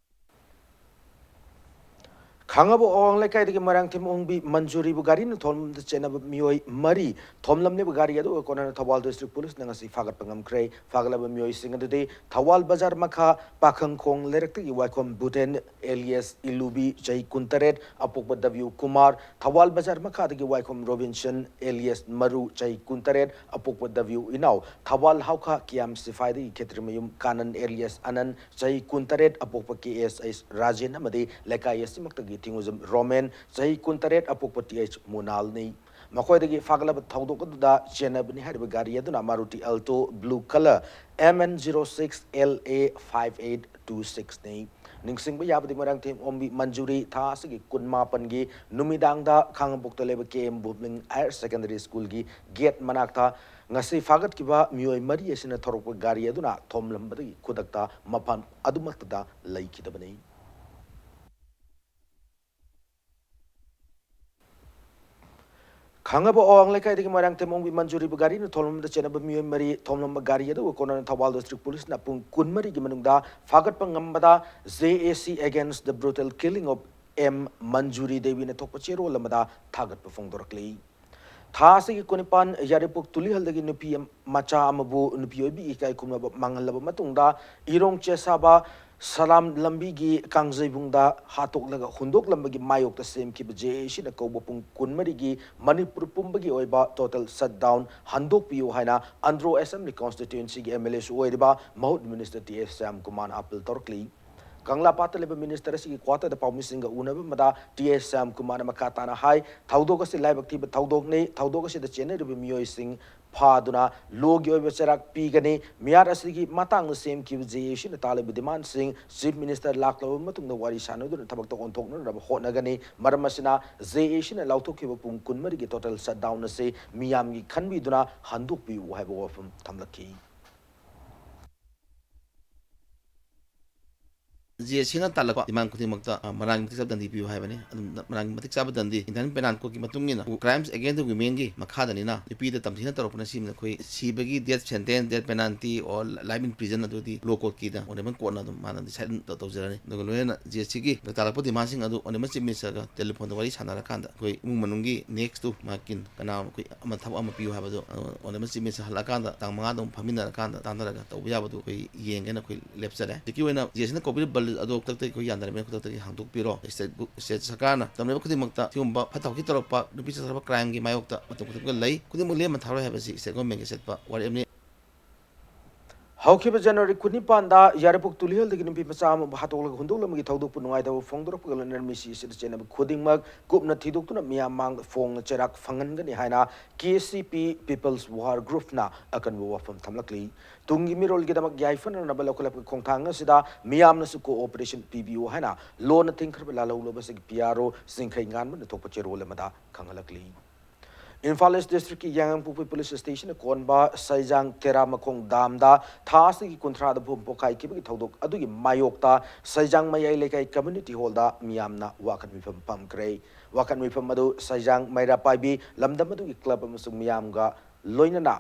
ꯈꯥꯡꯉꯕꯣꯛ ꯑꯋꯥꯡ ꯂꯩꯀꯥꯏꯗꯒꯤ ꯃꯣꯏꯔꯥꯡꯊꯦꯝ ꯑꯣꯡꯕꯤ ꯃꯟꯖꯨꯔꯤꯕꯨ ꯒꯥꯔꯤꯅ ꯊꯣꯝꯂꯝꯗ ꯆꯦꯟꯅꯕ ꯃꯤꯑꯣꯏ ꯃꯔꯤ ꯊꯣꯝꯂꯝꯂꯤꯕ ꯒꯥꯔꯤ ꯑꯗꯨ ꯀꯣꯟꯅꯅ ꯊꯧꯕꯥꯜ ꯗꯤꯁꯇ꯭ꯔꯤꯛ ꯄꯨꯂꯤꯁꯅ ꯉꯁꯤ ꯐꯥꯒꯠꯄ ꯉꯝꯈ꯭ꯔꯦ꯫ ꯐꯥꯒꯠꯂꯕ ꯃꯤꯑꯣꯏꯁꯤꯡ ꯑꯗꯨꯗꯤ ꯊꯧꯕꯥꯜ ꯕꯖꯥꯔ ꯃꯈꯥ ꯄꯥꯈꯪꯈꯣꯡ ꯂꯩꯔꯛꯇꯒꯤ ꯋꯥꯏꯈꯣꯝ ꯕꯨꯙꯦꯟ ꯑꯦꯂꯤꯌꯥꯁ ꯏꯂꯨꯕꯤ, ꯆꯍꯤ ꯀꯨꯟꯇꯔꯦꯠ, ꯑꯄꯣꯛꯄ ꯗꯕ꯭ꯌꯨ ꯀꯨꯃꯥꯔ, ꯊꯧꯕꯥꯜ ꯕꯖꯥꯔ ꯃꯈꯥꯗꯒꯤ ꯋꯥꯏꯈꯣꯝ ꯔꯣꯕꯤꯟꯁꯟ ꯑꯦꯂꯤꯌꯥꯁ ꯃꯔꯨ, ꯆꯍꯤ ꯀꯨꯟꯇꯔꯦꯠ, ꯑꯄꯣꯛꯄ ꯗꯕ꯭ꯌꯨ ꯏꯅꯥꯎ, ꯊꯧꯕꯥꯜ ꯍꯥꯎꯈꯥ ꯀꯤꯌꯥꯝ ꯁꯤꯐꯥꯏꯗꯒꯤ ꯈꯦꯇ꯭ꯔꯤꯃꯌꯨꯝ ꯀꯥꯅꯟ ꯑꯦꯂꯤꯌꯥꯁ ꯑꯅꯟ, ꯆꯍꯤ ꯀꯨꯟꯇꯔꯦꯠ, ꯑꯄꯣꯛꯄ ꯀꯦ ꯑꯦꯁ ꯑꯩꯆ ꯔꯥꯖꯦꯟ ꯑꯃꯗꯤ ꯂꯩꯀꯥꯏ ꯑꯁꯤꯃꯛꯇꯒꯤ ꯊꯤꯡꯉꯨꯖꯝ ꯔꯣꯃꯦꯟ, ꯆꯍꯤ ꯀꯨꯟꯇꯔꯦꯠ, ꯑꯄꯣꯛꯄ ꯇꯤ ꯑꯩꯆ ꯃꯨꯅꯥꯜꯅꯤ꯫ ꯃꯈꯣꯏꯗꯒꯤ ꯐꯥꯒꯠꯂꯕ ꯊꯧꯗꯣꯛ ꯑꯗꯨꯗ ꯆꯦꯟꯅꯕꯅꯤ ꯍꯥꯏꯔꯤꯕ ꯒꯥꯔꯤ ꯑꯗꯨꯅ Maruti Alto blue color M N zero six L A five eight two six ꯅꯤ꯫ ꯅꯤꯡꯁꯤꯡꯕ ꯌꯥꯕꯗꯤ ꯃꯣꯏꯔꯥꯡꯊꯦꯝ ꯑꯣꯝꯕꯤ ꯃꯟꯖꯨꯔꯤ ꯊꯥ ꯑꯁꯤꯒꯤ ꯀꯨꯟꯃꯥꯄꯟꯒꯤ ꯅꯨꯃꯤꯗꯥꯡꯗ ꯈꯥꯡꯉꯕꯣꯛꯇ ꯂꯩꯕ ꯀꯦ ꯑꯦꯝ ꯚꯨꯕꯂꯤꯡ ꯍꯥꯌꯔ ꯁꯦꯀꯦꯟꯗꯔꯤ ꯁ꯭ꯀꯨꯜꯒꯤ ꯒꯦꯠ ꯃꯅꯥꯛꯇ ꯉꯁꯤ ꯐꯥꯒꯠꯈꯤꯕ ꯃꯤꯑꯣꯏ ꯃꯔꯤ ꯑꯁꯤꯅ ꯊꯧꯔꯛꯄ ꯒꯥꯔꯤ ꯑꯗꯨꯅ ꯊꯣꯝꯂꯝꯕꯗꯒꯤ ꯈꯨꯗꯛꯇ ꯃꯐꯝ ꯑꯗꯨꯃꯛꯇꯗ ꯂꯩꯈꯤꯗꯕꯅꯤ꯫ ꯈꯥꯡꯉꯕꯣꯛ ꯑꯋꯥꯡ ꯂꯩꯀꯥꯏꯗꯒꯤ ꯃꯣꯏꯔꯥꯡꯊꯦꯝ ꯑꯣꯡꯕꯤ ꯃꯟꯖꯨꯔꯤꯕꯨ ꯒꯥꯔꯤꯅ ꯊꯣꯝꯂꯝꯕꯗ ꯆꯦꯟꯅꯕ ꯃꯤꯑꯣꯏ ꯃꯔꯤ ꯊꯣꯝꯂꯝꯕ ꯒꯥꯔꯤ ꯑꯗꯨꯕꯨ ꯀꯣꯟꯅꯅ ꯊꯧꯕꯥꯜ ꯗꯤꯁꯇ꯭ꯔꯤꯛ ꯄꯨꯂꯤꯁꯅ ꯄꯨꯡ ꯀꯨꯟꯃꯔꯤꯒꯤ ꯃꯅꯨꯡꯗ ꯐꯥꯒꯠꯄ ꯉꯝꯕꯗ J A C Against the Brutal Killing of M ꯃꯟꯖꯨꯔꯤ ꯗꯦꯕꯤꯅ ꯊꯣꯛꯄ ꯆꯦꯔꯣꯜ ꯑꯃꯗ ꯊꯥꯒꯠꯄ ꯐꯣꯡꯗꯣꯔꯛꯂꯤ꯫ ꯊꯥ ꯑꯁꯤꯒꯤ ꯀꯨꯟꯅꯤꯄꯥꯟ ꯌꯥꯏꯔꯤꯄꯣꯛ ꯇꯨꯂꯤꯍꯜꯗꯒꯤ ꯅꯨꯄꯤ ꯑꯝ-, ꯃꯆꯥ ꯑꯃꯕꯨ ꯅꯨꯄꯤ ꯑꯣꯏꯕꯤ ꯏꯀꯥꯏ ꯈꯨꯝꯅꯕ ꯃꯥꯡꯍꯜꯂꯕ ꯃꯇꯨꯡꯗ ꯏꯔꯣꯡ ꯆꯦꯁꯥꯕ ꯁꯂꯥꯝ ꯂꯝꯕꯤꯒꯤ ꯀꯥꯡꯖꯩꯕꯨꯡꯗ ꯍꯥꯠꯇꯣꯛꯂꯒ ꯍꯨꯟꯗꯣꯛꯂꯝꯕꯒꯤ ꯃꯥꯌꯣꯛꯇ ꯁꯦꯝꯈꯤꯕ J A Cꯅ ꯀꯧꯕ ꯄꯨꯡ ꯀꯨꯟꯃꯔꯤꯒꯤ ꯃꯅꯤꯄꯨꯔ ꯄꯨꯝꯕꯒꯤ ꯑꯣꯏꯕ total shutdown ꯍꯟꯗꯣꯛꯄꯤꯌꯨ ꯍꯥꯏꯅ ꯑꯟꯗ꯭ꯔꯣ Assembly Constituencyꯒꯤ M L Aꯁꯨ ꯑꯣꯏꯔꯤꯕ ꯃꯍꯨꯠ Minister T S ꯁ꯭ꯌꯥꯝ ꯀꯨꯃꯥꯔꯅ appeal ꯇꯧꯔꯛꯂꯤ꯫ ꯀꯪꯂꯥꯄꯥꯠꯇ ꯂꯩꯕ minister ꯑꯁꯤꯒꯤ quarterꯗ ꯄꯥꯎꯃꯤꯁꯤꯡꯒ ꯎꯅꯕ ꯑꯃꯗ T S ꯁ꯭ꯌꯥꯝ ꯀꯨꯃꯥꯔꯅ ꯃꯈꯥ ꯇꯥꯅ ꯍꯥꯏ, ꯊꯧꯗꯣꯛ ꯑꯁꯤ ꯂꯥꯏꯕꯛ ꯊꯤꯕ ꯊꯧꯗꯣꯛꯅꯤ꯫ ꯊꯧꯗꯣꯛ ꯑꯁꯤꯗ ꯆꯦꯟꯅꯔꯤꯕ ꯃꯤꯑꯣꯏꯁꯤꯡ ꯐꯥꯗꯨꯅ lawꯒꯤ ꯑꯣꯏꯕ ꯆꯩꯔꯥꯛ ꯄꯤꯒꯅꯤ꯫ ꯃꯤꯍꯥꯠ ꯑꯁꯤꯒꯤ ꯃꯇꯥꯡꯗ ꯁꯦꯝꯈꯤꯕ J A Cꯅ ꯇꯥꯜꯂꯤꯕ demandꯁꯤꯡ Chief Minister ꯂꯥꯛꯂꯕ ꯃꯇꯨꯡꯗ ꯋꯥꯔꯤ ꯁꯥꯟꯅꯗꯨꯅ ꯊꯕꯛꯇ ꯑꯣꯟꯊꯣꯛꯅꯅꯕ ꯍꯣꯠꯅꯒꯅꯤ꯫ ꯃꯔꯝ ꯑꯁꯤꯅ J A Cꯅ ꯂꯥꯎꯊꯣꯛꯈꯤꯕ ꯄꯨꯡ ꯀꯨꯟꯃꯔꯤꯒꯤ total shutdown ꯑꯁꯤ ꯃꯤꯌꯥꯝꯒꯤ ꯈꯟꯕꯤꯗꯨꯅ ꯍꯟꯗꯣꯛꯄꯤꯌꯨ ꯍꯥꯏꯕ ꯋꯥꯐꯝ ꯊꯝꯂꯛꯈꯤ꯫ ꯖꯦ ꯑꯦꯁ ꯁꯤꯅ ꯇꯥꯜꯂꯛꯄ demand ꯈꯨꯗꯤꯡꯃꯛꯇ, ꯑ, ꯃꯔꯥꯡꯒꯤ ꯃꯇꯤꯛ ꯆꯥꯕ ꯗꯟꯗꯤ ꯄꯤꯌꯨ ꯍꯥꯏꯕꯅꯤ꯫ ꯑꯗꯨꯝ ꯃꯔꯥꯡꯒꯤ ꯃꯇꯤꯛ ꯆꯥꯕ ꯗꯟꯗꯤ, Indian Penal Code ꯀꯤ ꯃꯇꯨꯡ ꯏꯟꯅ, crimes against the women ꯒꯤ ꯃꯈꯥꯗꯅꯤꯅ, ꯅꯨꯄꯤꯗ ꯇꯝꯊꯤꯅ ꯇꯧꯔꯛꯄꯅ ꯁꯤꯅ ꯑꯩꯈꯣꯏ ꯁꯤꯕꯒꯤ death sentence, death penalty or life in prison ꯑꯗꯨꯗꯤ law court ꯀꯤꯗ, Honourable Court ꯅ ꯑꯗꯨꯝ ꯃꯥꯅ decide ꯇꯧ-, ꯇꯧꯖꯔꯅꯤ꯫ ꯑꯗꯨꯒ ꯂꯣꯏꯅꯅ ꯖꯦ ꯑꯦꯁ ꯁꯤꯒꯤ ꯇꯥꯜꯂꯛꯄ demand ꯁꯤꯡ ꯑꯗꯨ Honourable Chief Minister ꯒ telephone ꯗ ꯋꯥꯔꯤ ꯁꯥꯟꯅꯔꯀꯥꯟꯗ, ꯑꯩꯈꯣꯏ ꯏꯃꯨꯡ ꯃꯅꯨꯡꯒꯤ next ꯇꯨ ꯃꯥꯀꯤꯟ ꯀꯅꯥ ꯑꯩꯈꯣꯏ ꯑꯃ ꯊꯕꯛ ꯑꯃ ꯄꯤꯌꯨ ꯍꯥꯏꯕꯗꯣ, ꯑ, Honourable Chief Minister ꯍꯜꯂꯛꯑꯀꯥꯟꯗ ꯇꯥꯡ ꯃꯉꯥꯗ ꯑꯃꯨꯛ ꯐꯝꯃꯤꯟꯅꯔꯀꯥꯟꯗ ꯇꯥꯟꯅꯔꯒ ꯇꯧꯕ ꯌꯥꯕꯗꯨ ꯑꯩꯈꯣꯏ ꯌꯦꯡꯒꯦꯅ ꯑꯩꯈꯣꯏ ꯂꯦꯞꯆꯔꯦ꯫ ꯍꯧꯖꯤꯛꯀꯤ ꯑꯣꯏꯅ ꯖꯦ ꯑꯦꯁ ꯁꯤꯅ ꯀꯧꯕꯤꯔꯤꯕ ꯕꯜ ꯑꯗꯣ ꯈꯨꯗꯛꯇ ꯑꯩꯈꯣꯏ ꯌꯥꯅꯔꯕꯅꯤꯅ ꯈꯨꯗꯛꯇꯒꯤ ꯍꯥꯡꯗꯣꯛꯄꯤꯔꯣ꯫ State ꯒꯨ-, state ꯁꯔꯀꯥꯔꯅ ꯇꯝꯂꯤꯕ ꯈꯨꯗꯤꯡꯃꯛꯇ ꯁꯤꯒꯨꯝꯕ ꯐꯠꯇ ꯍꯥꯎꯊꯤ ꯇꯧꯔꯛꯄ, ꯅꯨꯄꯤ ꯆꯠꯊꯔꯛꯄ crime ꯒꯤ ꯃꯥꯌꯣꯛꯇ ꯃꯇꯝ ꯈꯨꯗꯤꯡꯃꯛꯇ ꯂꯩ, ꯈꯨꯗꯤꯡꯃꯛ ꯂꯦꯝꯅ ꯊꯥꯔꯣꯏ ꯍꯥꯏꯕꯁꯤ state government ꯀꯤ ꯆꯠꯄ ꯋꯥꯔꯦꯞꯅꯤ꯫ ꯍꯧꯈꯤꯕ ꯖꯅꯋꯥꯔꯤ ꯀꯨꯟꯅꯤꯄꯥꯟꯗ ꯌꯥꯏꯔꯤꯄꯣꯛ ꯇꯨꯂꯤꯍꯜꯗꯒꯤ ꯅꯨꯄꯤ ꯃꯆꯥ ꯑꯃꯕꯨ ꯍꯥꯠꯇꯣꯛꯂꯒ ꯍꯨꯟꯗꯣꯛꯂꯝꯕꯒꯤ ꯊꯧꯗꯣꯛꯄꯨ ꯅꯨꯡꯉꯥꯏꯇꯕ ꯐꯣꯡꯗꯣꯔꯛꯄꯒ ꯂꯣꯏꯅꯅ ꯃꯤꯁꯤ ꯑꯁꯤꯗ ꯆꯦꯟꯅꯕ ꯈꯨꯗꯤꯡꯃꯛ ꯀꯨꯞꯅ ꯊꯤꯗꯣꯛꯇꯨꯅ ꯃꯤꯌꯥꯝ ꯃꯥꯡꯗ ꯐꯣꯡꯅ ꯆꯩꯔꯥꯛ ꯐꯪꯍꯟꯒꯅꯤ ꯍꯥꯏꯅ ꯀꯦ ꯑꯦꯁ ꯁꯤ ꯄꯤ People's War Group ꯅ ꯑꯀꯟꯕ ꯋꯥꯐꯝ ꯊꯝꯂꯛꯂꯤ꯫ ꯇꯨꯡꯒꯤ ꯃꯤꯔꯣꯜꯒꯤꯗꯃꯛ ꯌꯥꯏꯐꯅꯅꯕ ꯂꯧꯈꯠꯂꯛꯄꯒꯤ ꯈꯣꯡꯊꯥꯡ ꯑꯁꯤꯗ ꯃꯤꯌꯥꯝꯅꯁꯨ cooperation ꯄꯤꯕꯤꯌꯨ ꯍꯥꯏꯅ ꯂꯣꯟꯅ ꯊꯤꯡꯈ꯭ꯔꯕ ꯂꯥꯜꯍꯧꯂꯨꯕꯁꯤꯒꯤ ꯄꯤ ꯑꯥꯔ ꯑꯣ ꯆꯤꯡꯈꯩ ꯉꯥꯟꯕꯅ ꯊꯣꯛꯄ ꯆꯦꯔꯣꯜ ꯑꯃꯗ ꯈꯪꯍꯜꯂꯛꯂꯤ꯫ ꯏꯝꯐꯥꯜ ꯏꯁ ꯗꯤꯁꯇ꯭ꯔꯤꯛꯀꯤ ꯌꯥꯏꯉꯪꯄꯣꯛꯄꯤ ꯄꯨꯂꯤꯁ ꯁ꯭ꯇꯦꯁꯟꯅ ꯀꯣꯟꯕ ꯁꯩꯖꯥꯡ ꯇꯦꯔꯥꯃꯈꯣꯡ ꯗꯥꯝꯗ ꯊꯥ ꯑꯁꯤꯒꯤ ꯀꯨꯟꯊ꯭ꯔꯥꯗ ꯕꯣꯝ ꯄꯣꯈꯥꯏꯈꯤꯕꯒꯤ ꯊꯧꯗꯣꯛ ꯑꯗꯨꯒꯤ ꯃꯥꯌꯣꯛꯇ ꯁꯩꯖꯥꯡ ꯃꯌꯥꯏ ꯂꯩꯀꯥꯏ ꯀꯝꯃ꯭ꯌꯨꯅꯤꯇꯤ ꯍꯣꯜꯗ ꯃꯤꯌꯥꯝꯅ ꯋꯥꯀꯠ ꯃꯤꯐꯝ ꯄꯥꯡꯈ꯭ꯔꯦ꯫ ꯋꯥꯀꯠ ꯃꯤꯐꯝ ꯑꯗꯨ ꯁꯩꯖꯥꯡ ꯃꯩꯔꯥ ꯄꯥꯏꯕꯤ ꯂꯝꯗꯝ ꯑꯗꯨꯒꯤ ꯀ꯭ꯂꯕ ꯑꯃꯁꯨꯡ ꯃꯤꯌꯥꯝꯒ ꯂꯣꯏꯅꯅ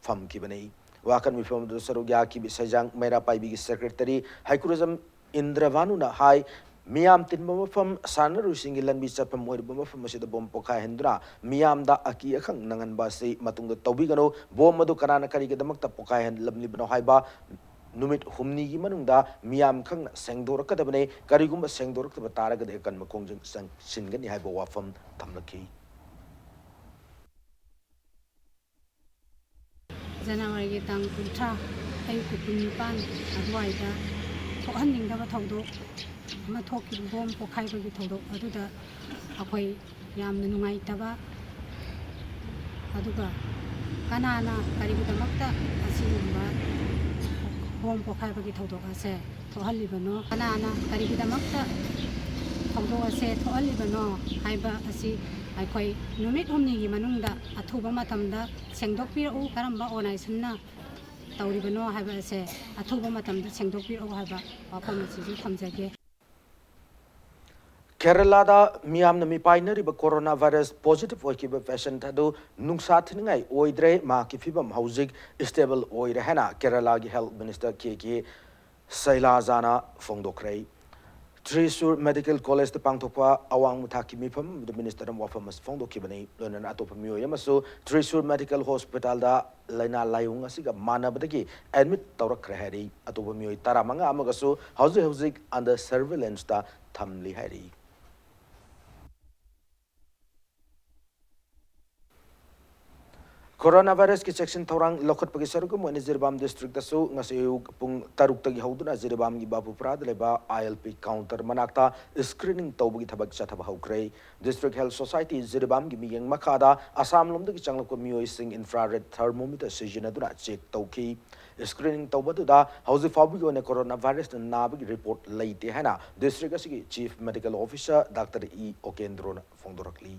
ꯐꯝꯈꯤꯕꯅꯤ꯫ ꯋꯥꯀꯠ ꯃꯤꯐꯝ ꯑꯗꯨꯗ ꯁꯔꯨꯛ ꯌꯥꯈꯤꯕ ꯁꯩꯖꯥꯡ ꯃꯩꯔꯥ ꯄꯥꯏꯕꯤꯒꯤ ꯁꯦꯀ꯭ꯔꯦꯇꯔꯤ ꯍꯩꯀ꯭ꯔꯨꯖꯝ ꯏꯟꯗ꯭ꯔꯚꯥꯅꯨꯅ ꯍꯥꯏ, ꯃꯤꯌꯥꯝ ꯇꯤꯟꯕ ꯃꯐꯝ, ꯁꯥꯟꯅꯔꯣꯏꯁꯤꯡꯒꯤ ꯂꯝꯕꯤ ꯆꯠꯐꯝ ꯑꯣꯏꯔꯤꯕ ꯃꯐꯝ ꯑꯁꯤꯗ ꯕꯣꯝ ꯄꯣꯈꯥꯏꯍꯟꯗꯨꯅ ꯃꯤꯌꯥꯝꯗ ꯑꯀꯤ ꯑꯈꯪ ꯅꯪꯍꯟꯕ ꯑꯁꯤ ꯃꯇꯨꯡꯗ ꯇꯧꯕꯤꯒꯅꯨ꯫ ꯕꯣꯝ ꯑꯗꯨ ꯀꯅꯥꯅ ꯀꯔꯤꯒꯤꯗꯃꯛꯇ ꯄꯣꯈꯥꯏꯍꯜꯂꯝꯂꯤꯕꯅꯣ ꯍꯥꯏꯕ ꯅꯨꯃꯤꯠ ꯍꯨꯝꯅꯤꯒꯤ ꯃꯅꯨꯡꯗ ꯃꯤꯌꯥꯝ ꯈꯪꯅ ꯁꯦꯡꯗꯣꯔꯛꯀꯗꯕꯅꯤ꯫ ꯀꯔꯤꯒꯨꯝꯕ ꯁꯦꯡꯗꯣꯔꯛꯇꯕ ꯇꯥꯔꯒꯗꯤ ꯑꯀꯟꯕ ꯈꯣꯡꯖꯪ ꯆꯪꯁꯤꯟꯒꯅꯤ ꯍꯥꯏꯕ ꯋꯥꯐꯝ ꯊꯝꯂꯛꯈꯤ꯫ ꯖꯅꯋꯥꯔꯤꯒꯤ ꯇꯥꯡ ꯀꯨꯟꯊ꯭ꯔꯥ, ꯑꯌꯨꯛꯀꯤ ꯄꯨꯡ ꯅꯤꯄꯥꯟ ꯑꯗꯨꯋꯥꯏꯗ ꯊꯣꯛꯍꯟꯅꯤꯡꯗꯕ ꯊꯧꯗꯣꯛ ꯑꯃ ꯊꯣꯛꯈꯤꯕ, ꯕꯣꯝ ꯄꯣꯈꯥꯏꯕꯒꯤ ꯊꯧꯗꯣꯛ ꯑꯗꯨꯗ ꯑꯩꯈꯣꯏ ꯌꯥꯝꯅ ꯅꯨꯡꯉꯥꯏꯇꯕ, ꯑꯗꯨꯒ ꯀꯅꯥꯅ ꯀꯔꯤꯒꯤꯗꯃꯛꯇ ꯑꯁꯤꯒꯨꯝꯕ ꯕꯣꯝ ꯄꯣꯈꯥꯏꯕꯒꯤ ꯊꯧꯗꯣꯛ ꯑꯁꯦ ꯊꯣꯛꯍꯜꯂꯤꯕꯅꯣ, ꯀꯅꯥꯅ ꯀꯔꯤꯒꯤꯗꯃꯛꯇ ꯊꯧꯗꯣꯛ ꯑꯁꯦ ꯊꯣꯛꯍꯜꯂꯤꯕꯅꯣ ꯍꯥꯏꯕ ꯑꯁꯤ ꯑꯩꯈꯣꯏ ꯅꯨꯃꯤꯠ ꯍꯨꯝꯅꯤꯒꯤ ꯃꯅꯨꯡꯗ ꯑꯊꯨꯕ ꯃꯇꯝꯗ ꯁꯦꯡꯗꯣꯛꯄꯤꯔꯛꯎ꯫ ꯀꯔꯝꯕ ꯑꯣꯔꯒꯅꯥꯏꯖꯦꯁꯟꯅ ꯇꯧꯔꯤꯕꯅꯣ ꯍꯥꯏꯕ ꯑꯁꯦ ꯑꯊꯨꯕ ꯃꯇꯝꯗ ꯁꯦꯡꯗꯣꯛꯄꯤꯔꯛꯎ ꯍꯥꯏꯕ ꯋꯥꯐꯝ ꯑꯁꯤꯁꯨ ꯊꯝꯖꯒꯦ꯫ ꯀꯦꯔꯂꯥꯗ ꯃꯤꯌꯥꯝꯅ ꯃꯤꯄꯥꯏꯅꯔꯤꯕ ꯀꯣꯔꯣꯅꯥ ꯚꯥꯏꯔꯁ ꯄꯣꯖꯤꯇꯤꯚ ꯑꯣꯏꯈꯤꯕ ꯄꯦꯁꯦꯟꯠ ꯑꯗꯨ ꯅꯨꯡꯁꯥ ꯊꯤꯅꯤꯡꯉꯥꯏ ꯑꯣꯏꯗ꯭ꯔꯦ, ꯃꯍꯥꯛꯀꯤ ꯐꯤꯕꯝ ꯍꯧꯖꯤꯛ ꯁ꯭ꯇꯦꯕꯜ ꯑꯣꯏꯔꯦ ꯍꯥꯏꯅ ꯀꯦꯔꯂꯥꯒꯤ ꯍꯦꯜꯊ ꯃꯤꯅꯤꯁꯇꯔ ꯀꯦ ꯀꯦ ꯁꯩꯂꯥꯖꯥꯅ ꯐꯣꯡꯗꯣꯛꯈ꯭ꯔꯦ꯫ ꯇ꯭ꯔꯤꯁꯨꯔ ꯃꯦꯗꯤꯀꯦꯜ ꯀꯣꯂꯦꯖꯇ ꯄꯥꯡꯊꯣꯛꯄ ꯑꯋꯥꯡꯕ ꯊꯥꯛꯀꯤ ꯃꯤꯐꯝ ꯑꯃꯗ ꯃꯤꯅꯤꯁꯇꯔ ꯑꯃ ꯋꯥꯐꯝ ꯑꯁꯤ ꯐꯣꯡꯗꯣꯛꯈꯤꯕꯅꯤ꯫ ꯂꯣꯏꯅꯅ ꯑꯇꯣꯞꯄ ꯃꯤꯑꯣꯏ ꯑꯃꯁꯨ ꯇ꯭ꯔꯤꯁꯨꯔ ꯃꯦꯗꯤꯀꯦꯜ ꯍꯣꯁꯄꯤꯇꯥꯜꯗ ꯂꯥꯏꯅꯥ ꯂꯥꯏꯑꯣꯡ ꯑꯁꯤꯒ ꯃꯥꯟꯅꯕꯗꯒꯤ ꯑꯦꯗꯃꯤꯠ ꯇꯧꯔꯛꯈ꯭ꯔꯦ ꯍꯥꯏꯔꯤ꯫ ꯑꯇꯣꯞꯄ ꯃꯤꯑꯣꯏ ꯇꯔꯥꯃꯉꯥ ꯑꯃꯒꯁꯨ ꯍꯧꯖꯤꯛ ꯍꯧꯖꯤꯛ ꯑꯟꯗꯔ ꯁꯔꯚꯤꯂꯦꯟꯁꯇ ꯊꯝꯂꯤ ꯍꯥꯏꯔꯤ꯫ ꯀꯣꯔꯣꯅꯥ ꯚꯥꯏꯔꯁꯀꯤ ꯆꯦꯛꯁꯤꯟ ꯊꯧꯔꯥꯡ ꯂꯧꯈꯠꯄꯒꯤ ꯁꯔꯨꯛ ꯑꯃ ꯑꯣꯏꯅ ꯖꯤꯔꯤꯕꯥꯝ ꯗꯤꯁꯇ꯭ꯔꯤꯛꯇꯁꯨ ꯉꯁꯤ ꯑꯌꯨꯛ ꯄꯨꯡ ꯇꯔꯨꯛꯇꯒꯤ ꯍꯧꯗꯨꯅ ꯖꯤꯔꯤꯕꯥꯝꯒꯤ ꯕꯥꯕꯨꯄꯨꯔꯥꯗ ꯂꯩꯕ ꯑꯥꯏ ꯑꯦꯜ ꯄꯤ ꯀꯥꯎꯟꯇꯔ ꯃꯅꯥꯛꯇ ꯁ꯭ꯀ꯭ꯔꯤꯅꯤꯡ ꯇꯧꯕꯒꯤ ꯊꯕꯛ ꯆꯠꯊꯕ ꯍꯧꯈ꯭ꯔꯦ꯫ ꯗꯤꯁꯇ꯭ꯔꯤꯛ ꯍꯦꯜꯊ ꯁꯣꯁꯥꯏꯇꯤ ꯖꯤꯔꯤꯕꯥꯝꯒꯤ ꯃꯤꯠꯌꯦꯡ ꯃꯈꯥꯗ ꯑꯁꯥꯝꯂꯣꯝꯗꯒꯤ ꯆꯪꯂꯛꯄ ꯃꯤꯑꯣꯏꯁꯤꯡ ꯏꯟꯐ꯭ꯔꯥꯔꯦꯗ ꯊꯔꯃꯣꯃꯤꯇꯔ ꯁꯤꯖꯤꯟꯅꯗꯨꯅ ꯆꯦꯛ ꯇꯧꯈꯤ꯫ ꯁ꯭ꯀ꯭ꯔꯤꯅꯤꯡ ꯇꯧꯕꯗꯨꯗ ꯍꯧꯖꯤꯛ ꯐꯥꯎꯕꯒꯤ ꯑꯣꯏꯅ ꯀꯣꯔꯣꯅꯥ ꯚꯥꯏꯔꯁꯅ ꯅꯥꯕꯒꯤ ꯔꯤꯄꯣꯔꯠ ꯂꯩꯇꯦ ꯍꯥꯏꯅ ꯗꯤꯁꯇ꯭ꯔꯤꯛ ꯑꯁꯤꯒꯤ chief medical officer doctor E ꯑꯣꯀꯦꯟꯗ꯭ꯔꯣꯅ ꯐꯣꯡꯗꯣꯔꯛꯂꯤ꯫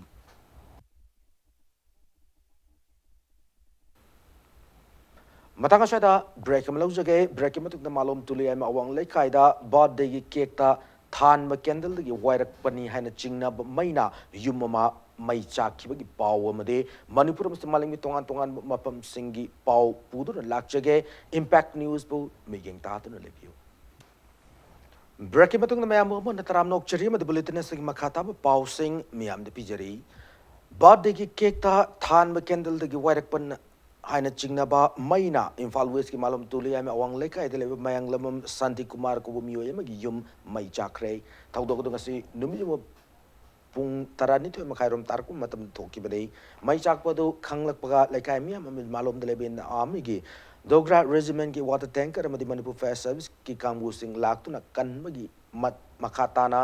ꯃꯇꯥꯡ ꯑꯁ꯭ꯋꯥꯏꯗ ꯕ꯭ꯔꯦꯛ ꯑꯃ ꯂꯧꯖꯒꯦ꯫ ꯕ꯭ꯔꯦꯛꯀꯤ ꯃꯇꯨꯡꯗ ꯃꯥꯂꯣꯝ ꯇꯨꯂꯤꯌꯥꯏꯃ ꯑꯋꯥꯡ ꯂꯩꯀꯥꯏꯗ ꯕꯥꯔꯊꯗꯦꯒꯤ ꯀꯦꯛꯇ ꯊꯥꯟꯕ ꯀꯦꯟꯗꯜꯗꯒꯤ ꯋꯥꯏꯔꯛꯄꯅꯤ ꯍꯥꯏꯅ ꯆꯤꯡꯅꯕ ꯃꯩꯅ ꯌꯨꯝ ꯑꯃ ꯃꯩ ꯆꯥꯛꯈꯤꯕꯒꯤ ꯄꯥꯎ ꯑꯃꯗꯤ ꯃꯅꯤꯄꯨꯔ ꯑꯃꯁꯨꯡ ꯃꯥꯂꯦꯝꯒꯤ ꯇꯣꯉꯥꯟ ꯇꯣꯉꯥꯟꯕ ꯃꯐꯝꯁꯤꯡꯒꯤ ꯄꯥꯎ ꯄꯨꯗꯨꯅ ꯂꯥꯛꯆꯒꯦ꯫ ꯏꯝꯄꯦꯛ ꯅ꯭ꯌꯨꯁꯄꯨ ꯃꯤꯠꯌꯦꯡ ꯇꯥꯗꯨꯅ ꯂꯩꯕꯤꯌꯨ꯫ ꯕ꯭ꯔꯦꯛꯀꯤ ꯃꯇꯨꯡꯗ ꯃꯌꯥꯝꯕꯨ ꯑꯃꯨꯛ ꯍꯟꯅ ꯇꯔꯥꯝꯅ ꯑꯣꯛꯆꯔꯤ ꯑꯃꯗꯤ ꯕꯨꯂꯦꯇꯤꯟ ꯑꯁꯤꯒꯤ ꯃꯈꯥ ꯇꯥꯕ ꯄꯥꯎꯁꯤꯡ ꯃꯤꯌꯥꯝꯗ ꯄꯤꯖꯔꯤ꯫ ꯕꯥꯔꯊꯗꯦꯒꯤ ꯀꯦꯛꯇ ꯊꯥꯟꯕ ꯀꯦꯟꯗꯜꯗꯒꯤ ꯋꯥꯏꯔꯛꯄ ꯍꯥꯏꯅ ꯆꯤꯡꯅꯕ ꯃꯩꯅ ꯏꯝꯐꯥꯜ ꯋꯦꯁꯀꯤ ꯃꯥꯂꯣꯝ ꯇꯨꯂꯤꯌꯥꯏꯃ ꯑꯋꯥꯡ ꯂꯩꯀꯥꯏꯗ ꯂꯩꯕ ꯃꯌꯥꯡꯂꯝꯕꯝ ꯁꯥꯟꯇꯤꯀꯨꯃꯥꯔ ꯀꯧꯕ ꯃꯤꯑꯣꯏ ꯑꯃꯒꯤ ꯌꯨꯝ ꯃꯩ ꯆꯥꯛꯈ꯭ꯔꯦ꯫ ꯊꯧꯗꯣꯛ ꯑꯗꯨ ꯉꯁꯤ ꯅꯨꯃꯤꯠ ꯌꯨꯡꯕ ꯄꯨꯡ ꯇꯔꯥꯅꯤꯊꯣꯏ ꯃꯈꯥꯏꯔꯣꯝ ꯇꯥꯔꯛꯄ ꯃꯇꯝꯗ ꯊꯣꯛꯈꯤꯕꯅꯤ꯫ ꯃꯩ ꯆꯥꯛꯄ ꯑꯗꯨ ꯈꯪꯂꯛꯄꯒ ꯂꯩꯀꯥꯏ ꯃꯤꯌꯥꯝ ꯑꯃꯗꯤ ꯃꯥꯂꯣꯝꯗ ꯂꯩꯕ ꯏꯟꯗꯤꯌꯥ ꯑꯥꯔꯃꯤꯒꯤ ꯗꯣꯒ꯭ꯔꯥ ꯔꯦꯖꯤꯃꯦꯟꯒꯤ ꯋꯥꯇꯔ ꯇꯦꯡꯀꯔ ꯑꯃꯗꯤ ꯃꯅꯤꯄꯨꯔ ꯐꯥꯌꯔ ꯁꯔꯚꯤꯁꯀꯤ ꯀꯥꯡꯕꯨꯁꯤꯡ ꯂꯥꯛꯇꯨꯅ ꯀꯟꯕꯒꯤ ꯃꯠ-, ꯃꯈꯥ ꯇꯥꯅ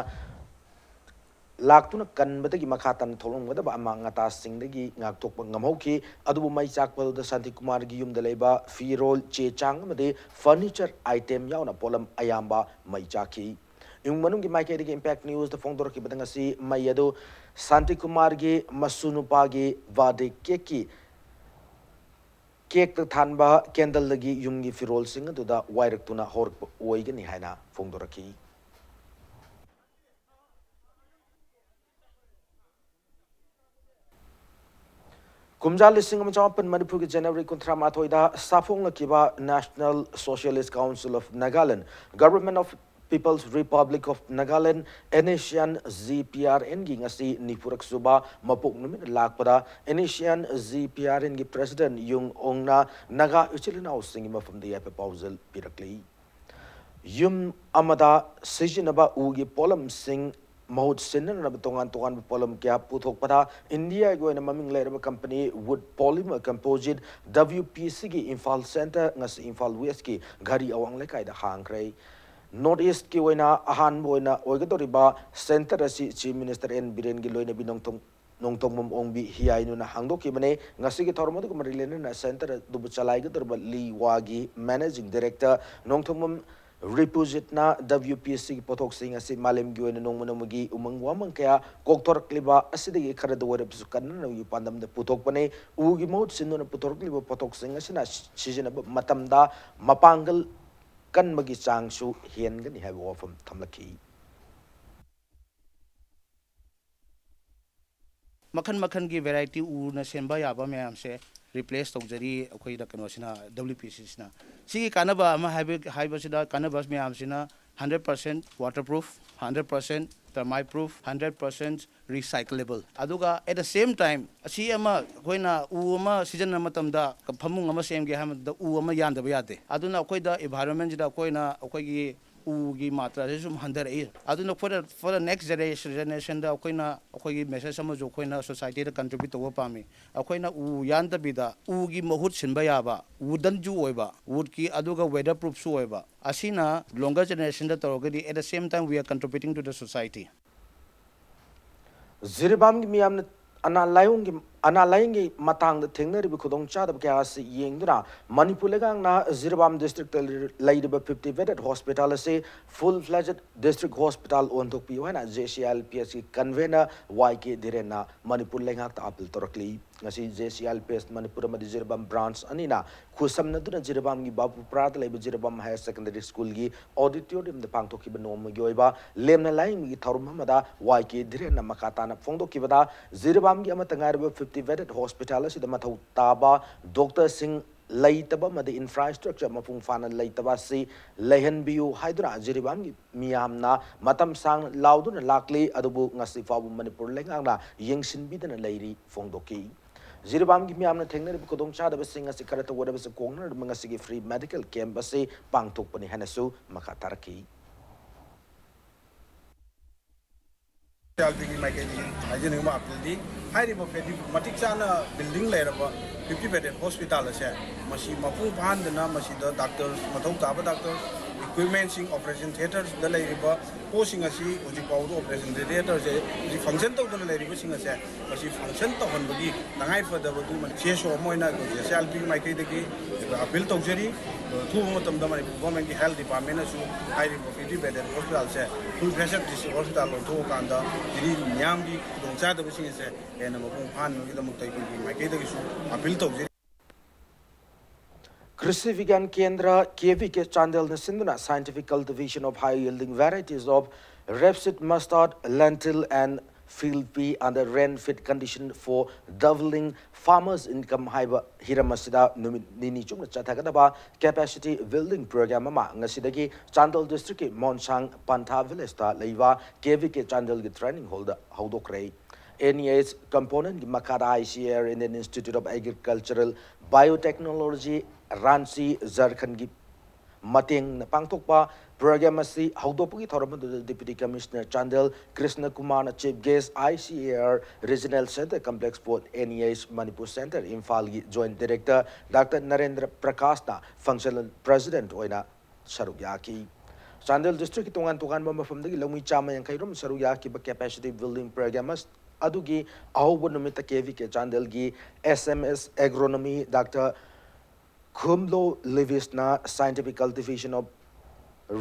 ꯂꯥꯛꯇꯨꯅ ꯀꯟꯕꯗꯒꯤ ꯃꯈꯥ ꯇꯥꯅ ꯊꯣꯛꯂꯝꯒꯗꯕ ꯑꯃꯥꯡ ꯑꯇꯥꯁꯤꯡꯗꯒꯤ ꯉꯥꯛꯊꯣꯛꯄ ꯉꯝꯍꯧꯈꯤ꯫ ꯑꯗꯨꯕꯨ ꯃꯩ ꯆꯥꯛꯄꯗꯨꯗ ꯁꯥꯟꯇꯤꯀꯨꯃꯥꯔꯒꯤ ꯌꯨꯝꯗ ꯂꯩꯕ ꯐꯤꯔꯣꯜ, ꯆꯦ ꯆꯥꯡ ꯑꯃꯗꯤ ꯐꯔꯅꯤꯆꯔ ꯑꯥꯏꯇꯦꯝ ꯌꯥꯎꯅ ꯄꯣꯠꯂꯝ ꯑꯌꯥꯝꯕ ꯃꯩ ꯆꯥꯛꯈꯤ꯫ ꯏꯃꯨꯡ ꯃꯅꯨꯡꯒꯤ ꯃꯥꯏꯀꯩꯗꯒꯤ ꯏꯝꯄꯦꯛ ꯅ꯭ꯌꯨꯁꯇ ꯐꯣꯡꯗꯣꯔꯛꯈꯤꯕꯗ ꯉꯁꯤ ꯃꯩ ꯑꯗꯨ ꯁꯥꯟꯇꯤꯀꯨꯃꯥꯔꯒꯤ ꯃꯁꯨ ꯅꯨꯄꯥꯒꯤ ꯕꯥꯔꯗꯦ ꯀꯦꯛꯀꯤ ꯀꯦꯛꯇ ꯊꯥꯟꯕ ꯀꯦꯟꯗꯜꯗꯒꯤ ꯌꯨꯝꯒꯤ ꯐꯤꯔꯣꯜꯁꯤꯡ ꯑꯗꯨꯗ ꯋꯥꯏꯔꯛꯇꯨꯅ ꯍꯧꯔꯛꯄ ꯑꯣꯏꯒꯅꯤ ꯍꯥꯏꯅ ꯐꯣꯡꯗꯣꯔꯛꯈꯤ꯫ ꯀꯨꯝꯖꯥ ꯂꯤꯁꯤꯡ ꯑꯃ ꯆꯃꯥꯄꯟ ꯃꯔꯤꯐꯨꯒꯤ ꯖꯅꯋꯥꯔꯤ ꯀꯨꯟꯊ꯭ꯔꯥ ꯃꯥꯊꯣꯏꯗ ꯁꯥꯐꯣꯡꯂꯛꯈꯤꯕ National Socialist Council of Nagaland, Government of People's Republic of Nagaland, NSCN-GPRN-ꯒꯤ ꯉꯁꯤ ꯅꯤꯐꯨꯔꯛ ꯁꯨꯕ ꯃꯄꯣꯛ ꯅꯨꯃꯤꯠ ꯂꯥꯛꯄꯗ NSCN-GPRN-ꯒꯤ President ꯌꯨꯡ ꯑꯣꯡꯅ ꯅꯥꯒꯥ ꯏꯆꯤꯜ ꯏꯅꯥꯎꯁꯤꯡꯒꯤ ꯃꯐꯝꯗ ꯌꯥꯏꯐ ꯄꯥꯎꯖꯦꯜ ꯄꯤꯔꯛꯂꯤ꯫ ꯌꯨꯝ ꯑꯃꯗ ꯁꯤꯖꯤꯟꯅꯕ ꯎꯒꯤ ꯄꯣꯠꯂꯝꯁꯤꯡ ꯃꯍꯨꯠ ꯁꯤꯟꯅꯅꯕ ꯇꯣꯉꯥꯟ ꯇꯣꯉꯥꯟꯕ ꯄꯣꯠꯂꯝ ꯀꯌꯥ ꯄꯨꯊꯣꯛꯄꯗ ꯏꯟꯗꯤꯌꯥꯒꯤ ꯑꯣꯏꯅ ꯃꯃꯤꯡ ꯂꯩꯔꯕ company Wood Polymer Composite, WPC-ꯒꯤ Imphal Centre ꯉꯁꯤ ꯏꯝꯐꯥꯜ West-ꯀꯤ ꯘꯔꯤ ꯑꯋꯥꯡ ꯂꯩꯀꯥꯏꯗ ꯍꯥꯡꯈ꯭ꯔꯦ꯫ North East-ꯀꯤ ꯑꯣꯏꯅ ꯑꯍꯥꯟꯕ ꯑꯣꯏꯅ ꯑꯣꯏꯒꯗꯧꯔꯤꯕ centre ꯑꯁꯤ Chief Minister ꯑꯦꯟ ꯕꯤꯔꯦꯟꯒꯤ ꯂꯣꯏꯅꯕꯤ ꯅꯣꯡꯊꯣꯡ ꯅꯣꯡꯊꯣꯡꯕꯝ ꯑꯣꯡꯕꯤ ꯍꯤꯌꯥꯏꯅꯨꯅ ꯍꯥꯡꯗꯣꯛꯈꯤꯕꯅꯤ꯫ ꯉꯁꯤꯒꯤ ꯊꯧꯔꯝ ꯑꯗꯨꯒ ꯃꯔꯤ ꯂꯩꯅꯅ centre ꯑꯗꯨꯕꯨ ꯆꯂꯥꯏꯒꯗꯧꯔꯤꯕ ꯂꯤ ꯋꯥꯒꯤ Managing Director ꯅꯣꯡꯊꯣꯡꯕꯝ ꯔꯤꯄꯨꯖꯤꯠꯅ WPC-ꯒꯤ ꯄꯣꯠꯊꯣꯛꯁꯤꯡ ꯑꯁꯤ ꯃꯥꯂꯦꯝꯒꯤ ꯑꯣꯏꯅ ꯅꯣꯡꯃ ꯅꯣꯡꯃꯒꯤ ꯎꯃꯪ ꯋꯥꯃꯪ ꯀꯌꯥ ꯀꯣꯛꯊꯣꯔꯛꯂꯤꯕ ꯑꯁꯤꯗꯒꯤ ꯈꯔꯗ ꯑꯣꯏꯔꯕꯁꯨ ꯀꯟꯅꯅꯕꯒꯤ ꯄꯥꯟꯗꯝꯗ ꯄꯨꯊꯣꯛꯄꯅꯤ꯫ ꯎꯒꯤ ꯃꯍꯨꯠ ꯁꯤꯟꯗꯨꯅ ꯄꯨꯊꯣꯔꯛꯂꯤꯕ ꯄꯣꯠꯊꯣꯛꯁꯤꯡ ꯑꯁꯤꯅ ꯁꯤꯖꯤꯟꯅꯕ ꯃꯇꯝꯗ ꯃꯄꯥꯡꯒꯜ ꯀꯟꯕꯒꯤ ꯆꯥꯡꯁꯨ ꯍꯦꯟꯒꯅꯤ ꯍꯥꯏꯕ ꯋꯥꯐꯝ ꯊꯝꯂꯛꯈꯤ꯫ ꯃꯈꯜ ꯃꯈꯜꯒꯤ variety ꯎꯅ ꯁꯦꯝꯕ ꯌꯥꯕ ꯃꯌꯥꯝꯁꯦ replace ꯇꯧꯖꯔꯤ ꯑꯩꯈꯣꯏꯗ ꯀꯩꯅꯣꯁꯤꯅ, WPC-ꯁꯤꯅ꯫ ꯁꯤꯒꯤ ꯀꯥꯟꯅꯕ ꯑꯃ ꯍꯥꯏꯕ-, ꯍꯥꯏꯕꯁꯤꯗ ꯀꯥꯟꯅꯕ ꯃꯌꯥꯝꯁꯤꯅ hundred percent waterproof, hundred percent termite proof, hundred percent recyclable꯫ ꯑꯗꯨꯒ at the same time ꯑꯁꯤ ꯑꯃ ꯑꯩꯈꯣꯏꯅ ꯎ ꯑꯃ ꯁꯤꯖꯤꯟꯅꯕ ꯃꯇꯝꯗ ꯐꯃꯨꯡ ꯑꯃ ꯁꯦꯝꯒꯦ ꯍꯥꯏꯕ ꯃꯇꯝꯗ ꯎ ꯑꯃ ꯌꯥꯟꯗꯕ ꯌꯥꯗꯦ꯫ ꯑꯗꯨꯅ ꯑꯩꯈꯣꯏꯗ environment-ꯁꯤꯗ ꯑꯩꯈꯣꯏꯅ ꯑꯩꯈꯣꯏꯒꯤ ꯎꯒꯤ ꯃꯥꯇ꯭ꯔꯥꯁꯦ ꯁꯨꯝ ꯍꯟꯊꯔꯛꯏ꯫ ꯑꯗꯨꯅ for the, for the next generation, generation-ꯗ ꯑꯩꯈꯣꯏꯅ ꯑꯩꯈꯣꯏꯒꯤ message ꯑꯃꯁꯨ ꯑꯩꯈꯣꯏꯅ society-ꯗ contribute ꯇꯧꯕ ꯄꯥꯝꯃꯤ꯫ ꯑꯩꯈꯣꯏꯅ ꯎ ꯌꯥꯟꯗꯕꯤꯗ ꯎꯒꯤ ꯃꯍꯨꯠ ꯁꯤꯟꯕ ꯌꯥꯕ, wooden-ꯁꯨ ꯑꯣꯏꯕ, wood-ꯀꯤ, ꯑꯗꯨꯒ weatherproof-ꯁꯨ ꯑꯣꯏꯕ, ꯑꯁꯤꯅ longer generation-ꯗ ꯇꯧꯔꯒꯗꯤ at the same time we are contributing to the society꯫ ꯖꯤꯔꯤꯕꯥꯝꯒꯤ ꯃꯤꯌꯥꯝꯅ ꯑꯅꯥ ꯂꯥꯏꯌꯣꯡꯒꯤ ꯑꯅꯥ ꯂꯥꯏꯌꯦꯡꯒꯤ ꯃꯇꯥꯡꯗ ꯊꯦꯡꯅꯔꯤꯕ ꯈꯨꯗꯣꯡꯆꯥꯗꯕ ꯀꯌꯥ ꯑꯁꯤ ꯌꯦꯡꯗꯨꯅ ꯃꯅꯤꯄꯨꯔ ꯂꯩꯉꯥꯛꯅ ꯖꯤꯔꯤꯕꯥꯝ ꯗꯤꯁꯇ꯭ꯔꯤꯛꯇ ꯂꯩꯔꯤꯕ fifty bedded hospital ꯑꯁꯤ full fledged district hospital ꯑꯣꯟꯊꯣꯛꯄꯤꯌꯨ ꯍꯥꯏꯅ JCILPSꯀꯤ convener YK ꯙꯤꯔꯦꯟꯅ ꯃꯅꯤꯄꯨꯔ ꯂꯩꯉꯥꯛꯇ appeal ꯇꯧꯔꯛꯂꯤ꯫ ꯉꯁꯤ JCILPS ꯃꯅꯤꯄꯨꯔ ꯑꯃꯗꯤ ꯖꯤꯔꯤꯕꯥꯝ branch ꯑꯅꯤꯅ ꯈꯨꯠꯁꯝꯅꯗꯨꯅ ꯖꯤꯔꯤꯕꯥꯝꯒꯤ ꯕꯥꯕꯨꯄꯨꯔꯥꯗ ꯂꯩꯕ ꯖꯤꯔꯤꯕꯥꯝ Higher Secondary Schoolꯒꯤ auditoriumꯗ ꯄꯥꯡꯊꯣꯛꯈꯤꯕ ꯅꯣꯡꯃꯒꯤ ꯑꯣꯏꯕ ꯂꯦꯝꯅ ꯂꯥꯏꯌꯦꯡꯕꯒꯤ ꯊꯧꯔꯝ ꯑꯃꯗ YK ꯙꯤꯔꯦꯟꯅ ꯃꯈꯥ ꯇꯥꯅ ꯐꯣꯡꯗꯣꯛꯈꯤꯕꯗ, ꯖꯤꯔꯤꯕꯥꯝꯒꯤ ꯑꯃꯠꯇ ꯉꯥꯏꯔꯕ fifty bedded hospital ꯑꯁꯤꯗ ꯃꯊꯧ ꯇꯥꯕ doctorꯁꯤꯡ ꯂꯩꯇꯕ ꯑꯃꯗꯤ infrastructure ꯃꯄꯨꯡ ꯐꯥꯅ ꯂꯩꯇꯕ ꯑꯁꯤ ꯂꯩꯍꯟꯕꯤꯌꯨ ꯍꯥꯏꯗꯨꯅ ꯖꯤꯔꯤꯕꯥꯝꯒꯤ ꯃꯤꯌꯥꯝꯅ ꯃꯇꯝ ꯁꯥꯡꯅ ꯂꯥꯎꯗꯨꯅ ꯂꯥꯛꯂꯤ꯫ ꯑꯗꯨꯕꯨ ꯉꯁꯤ ꯐꯥꯎꯕ ꯃꯅꯤꯄꯨꯔ ꯂꯩꯉꯥꯛꯅ ꯌꯦꯡꯁꯤꯟꯕꯤꯗꯅ ꯂꯩꯔꯤ ꯐꯣꯡꯗꯣꯛꯈꯤ꯫ ꯖꯤꯔꯤꯕꯥꯝꯒꯤ ꯃꯤꯌꯥꯝꯅ ꯊꯦꯡꯅꯔꯤꯕ ꯈꯨꯗꯣꯡꯆꯥꯗꯕꯁꯤꯡ ꯑꯁꯤ ꯈꯔꯇ ꯑꯣꯏꯔꯕꯁꯨ ꯀꯣꯡꯅꯅꯕ ꯉꯁꯤꯒꯤ free medical camp ꯑꯁꯤ ꯄꯥꯡꯊꯣꯛꯄꯅꯤ ꯍꯥꯏꯅꯁꯨ ꯃꯈꯥ ꯇꯥꯔꯛꯈꯤ꯫ ꯍꯣꯁꯄꯤꯇꯥꯜꯒꯤ ꯃꯥꯏꯀꯩꯗꯒꯤ ꯍꯥꯏꯖꯅꯤꯡꯕ ꯑꯄꯤꯜꯗꯤ, ꯍꯥꯏꯔꯤꯕ ꯐꯦꯗꯤ-, ꯃꯇꯤꯛ ꯆꯥꯅ building ꯂꯩꯔꯕ fifty bedded hospital ꯑꯁꯦ, ꯃꯁꯤ ꯃꯄꯨꯡ ꯐꯥꯍꯟꯗꯅ ꯃꯁꯤꯗ doctors, ꯃꯊꯧ ꯇꯥꯕ doctors, equipmentꯁꯤꯡ, operation theatreꯁꯤꯡꯗ ꯂꯩꯔꯤꯕ ꯄꯣꯠꯁꯤꯡ ꯑꯁꯤ ꯍꯧꯖꯤꯛ ꯐꯥꯎꯕꯗ operation theatreꯁꯦ ꯍꯧꯖꯤꯛ function ꯇꯧꯗꯅ ꯂꯩꯔꯤꯕꯁꯤꯡ ꯑꯁꯦ ꯃꯁꯤ function ꯇꯧꯍꯟꯕꯒꯤ ꯇꯉꯥꯏ ꯐꯗꯕꯗꯨ ꯃꯁꯤ CSO ꯑꯃ ꯑꯣꯏꯅ ꯑꯩꯈꯣꯏ JCILPꯒꯤ ꯃꯥꯏꯀꯩꯗꯒꯤ ꯑꯩꯈꯣꯏ appeal ꯇꯧꯖꯔꯤ꯫ ꯑꯊꯨꯕ ꯃꯇꯝꯗ ꯃꯅꯤꯄꯨꯔ governmentꯀꯤ health departmentꯅꯁꯨ ꯍꯥꯏꯔꯤꯕ fifty bedded hospitalꯁꯦ full fledged district hospital ꯑꯣꯟꯊꯣꯛꯑꯀꯥꯟꯗ ꯖꯤꯔꯤ ꯃꯤꯌꯥꯝꯒꯤ ꯈꯨꯗꯣꯡꯆꯥꯗꯕꯁꯤꯡ ꯑꯁꯦ ꯍꯦꯟꯅ ꯃꯄꯨꯡ ꯐꯥꯍꯟꯕꯒꯤꯗꯃꯛꯇ ꯑꯩꯈꯣꯏꯒꯤ ꯃꯥꯏꯀꯩꯗꯒꯤꯁꯨ appeal ꯇꯧꯖꯔꯤ꯫ ꯀ꯭ꯔꯤꯁꯤ ꯕꯤꯒ꯭ꯌꯥꯟ ꯀꯦꯟꯗ꯭ꯔ, KVK ꯆꯥꯟꯗꯦꯜꯅ ꯁꯤꯟꯗꯨꯅ scientific cultivation of high yielding varieties of rapeseed mustard, lentil and field pea under rain fed condition for doubling farmers' income ꯍꯥꯏꯕ ꯍꯤꯔꯝ ꯑꯁꯤꯗ ꯅꯨꯃꯤꯠ ꯅꯤꯅꯤ ꯆꯨꯞꯅ ꯆꯠꯊꯒꯗꯕ capacity building program ꯑꯃ ꯉꯁꯤꯗꯒꯤ ꯆꯥꯟꯗꯦꯜ districtꯀꯤ ꯃꯣꯟꯁꯥꯡ ꯄꯟꯊꯥ villageꯇ ꯂꯩꯕ KVK ꯆꯥꯟꯗꯦꯜꯒꯤ training hallꯗ ꯍꯧꯗꯣꯛꯈ꯭ꯔꯦ꯫ NEH componentꯀꯤ ꯃꯈꯥꯗ ICAR, Indian Institute of Agricultural Biotechnology, Ranchi, ꯖꯔꯈꯟꯒꯤ ꯃꯇꯦꯡꯅ ꯄꯥꯡꯊꯣꯛꯄ program ꯑꯁꯤ ꯍꯧꯗꯣꯛꯄꯒꯤ ꯊꯧꯔꯝ ꯑꯗꯨꯗ Deputy Commissioner ꯆꯥꯟꯗꯦꯜ ꯀ꯭ꯔꯤꯁꯅ ꯀꯨꯃꯥꯔꯅ chief guest, ICAR Regional Center Complex for NEH Manipur Center ꯏꯝꯐꯥꯜꯒꯤ joint director Doctor Narendra ꯄ꯭ꯔꯀꯥꯁꯅ functional president ꯑꯣꯏꯅ ꯁꯔꯨꯛ ꯌꯥꯈꯤ꯫ ꯆꯥꯟꯗꯦꯜ districtꯀꯤ ꯇꯣꯉꯥꯟ ꯇꯣꯉꯥꯟꯕ ꯃꯐꯝꯗꯒꯤ ꯂꯧꯃꯤ ꯆꯥꯝꯃ ꯌꯥꯡꯈꯩ ꯔꯣꯝ ꯁꯔꯨꯛ ꯌꯥꯈꯤꯕ capacity building program ꯑꯁ-, ꯑꯗꯨꯒꯤ ꯑꯍꯧꯕ ꯅꯨꯃꯤꯠꯇ ꯀꯦ ꯚꯤ ꯀꯦ ꯆꯥꯟꯗꯦꯜꯒꯤ S M S agronomy doctor Khumlo ꯂꯤꯚꯤꯁꯅ scientific cultivation of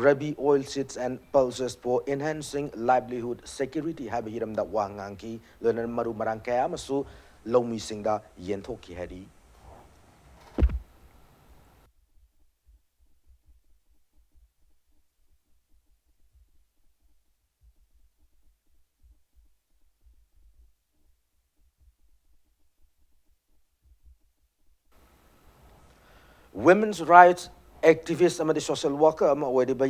rabi oil seeds and pulses for enhancing livelihood security ꯍꯥꯏꯕ ꯍꯤꯔꯝꯗ ꯋꯥ ꯉꯥꯡꯈꯤ꯫ ꯂꯣꯏꯅꯅ ꯃꯔꯨ ꯃꯔꯥꯡ ꯀꯌꯥ ꯑꯃꯁꯨ ꯂꯧꯃꯤꯁꯤꯡꯗ ꯌꯦꯟꯊꯣꯛꯈꯤ ꯍꯥꯏꯔꯤ꯫ Women's rights activist ꯑꯃꯗꯤ social worker ꯑꯃ ꯑꯣꯏꯔꯤꯕ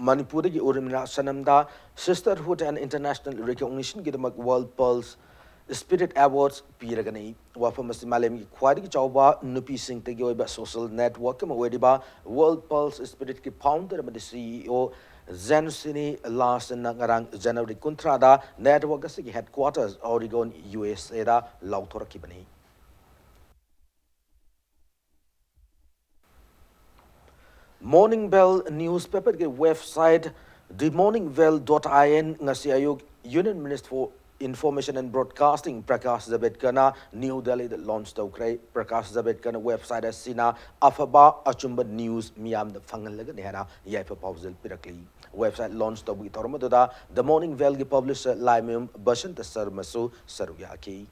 ꯃꯅꯤꯄꯨꯔꯗꯒꯤ ꯎꯔꯃꯤꯂꯥ ꯁꯅꯝꯗ Sisterhood and International Recognitionꯒꯤꯗꯃꯛ World Pulse Spirit Awards ꯄꯤꯔꯒꯅꯤ꯫ ꯋꯥꯐꯝ ꯑꯁꯤ ꯃꯥꯂꯦꯝꯒꯤ ꯈ꯭ꯋꯥꯏꯗꯒꯤ ꯆꯥꯎꯕ ꯅꯨꯄꯤꯁꯤꯡꯇꯒꯤ ꯑꯣꯏꯕ social network ꯑꯃ ꯑꯣꯏꯔꯤꯕ World Pulse Spiritꯀꯤ founder ꯑꯃꯗꯤ C E O ꯖꯦꯟꯁꯤꯅꯤ ꯂꯥꯔꯁꯟꯅ ꯉꯔꯥꯡ January ꯀꯨꯟꯊ꯭ꯔꯥꯗ network ꯑꯁꯤꯒꯤ headquarters Oregon, U S Aꯗ ꯂꯥꯎꯊꯣꯔꯛꯈꯤꯕꯅꯤ꯫ Morning Bell newspaperꯒꯤ website the morning bell dot I N ꯉꯁꯤ ꯑꯌꯨꯛ Union Minister for Information and Broadcasting Prakash ꯖꯕꯦꯗꯀꯔꯅ ꯅ꯭ꯌꯨ ꯗꯦꯜꯂꯤꯗ launch ꯇꯧꯈ꯭ꯔꯦ꯫ ꯄ꯭ꯔꯀꯥꯁ ꯖꯕꯦꯗꯀꯔꯅ website ꯑꯁꯤꯅ ꯑꯐꯕ ꯑꯆꯨꯝꯕ news ꯃꯤꯌꯥꯝꯗ ꯐꯪꯍꯜꯂꯒꯅꯤ ꯍꯥꯏꯅ ꯌꯥꯏꯐ ꯄꯥꯎꯖꯦꯜ ꯄꯤꯔꯛꯂꯤ꯫ Website launch ꯇꯧꯕꯒꯤ ꯊꯧꯔꯝ ꯑꯗꯨꯗ The Morning Bellꯒꯤ publisher Laimayum Basanta ꯁꯔꯃꯁꯨ ꯁꯔꯨꯛ ꯌꯥꯈꯤ꯫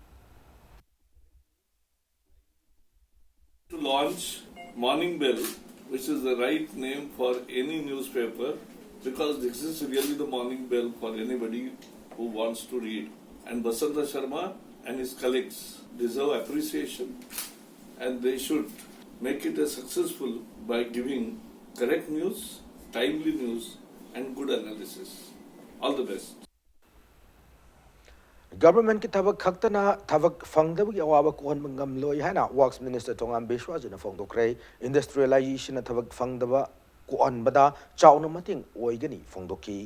To launch Morning Bell, which is the right name for any newspaper, because this is really the morning bell for anybody who wants to read. And Basanta Sharma and his colleagues deserve appreciation, and they should make it a successful by giving correct news, timely news, and good analysis. All the best. Governmentꯀꯤ ꯊꯕꯛ ꯈꯛꯇꯅ ꯊꯕꯛ ꯐꯪꯗꯕꯒꯤ ꯑꯋꯥꯕ ꯀꯣꯛꯍꯟꯕ ꯉꯝꯂꯣꯏ ꯍꯥꯏꯅ Works Minister ꯊꯣꯉꯥꯝ ꯕꯤꯁ꯭ꯋꯥꯖꯤꯠꯅ ꯐꯣꯡꯗꯣꯛꯈ꯭ꯔꯦ꯫ Industrializationꯅ ꯊꯕꯛ ꯐꯪꯗꯕ ꯀꯣꯛꯍꯟꯕꯗ ꯆꯥꯎꯅ ꯃꯇꯦꯡ ꯑꯣꯏꯒꯅꯤ ꯐꯣꯡꯗꯣꯛꯈꯤ꯫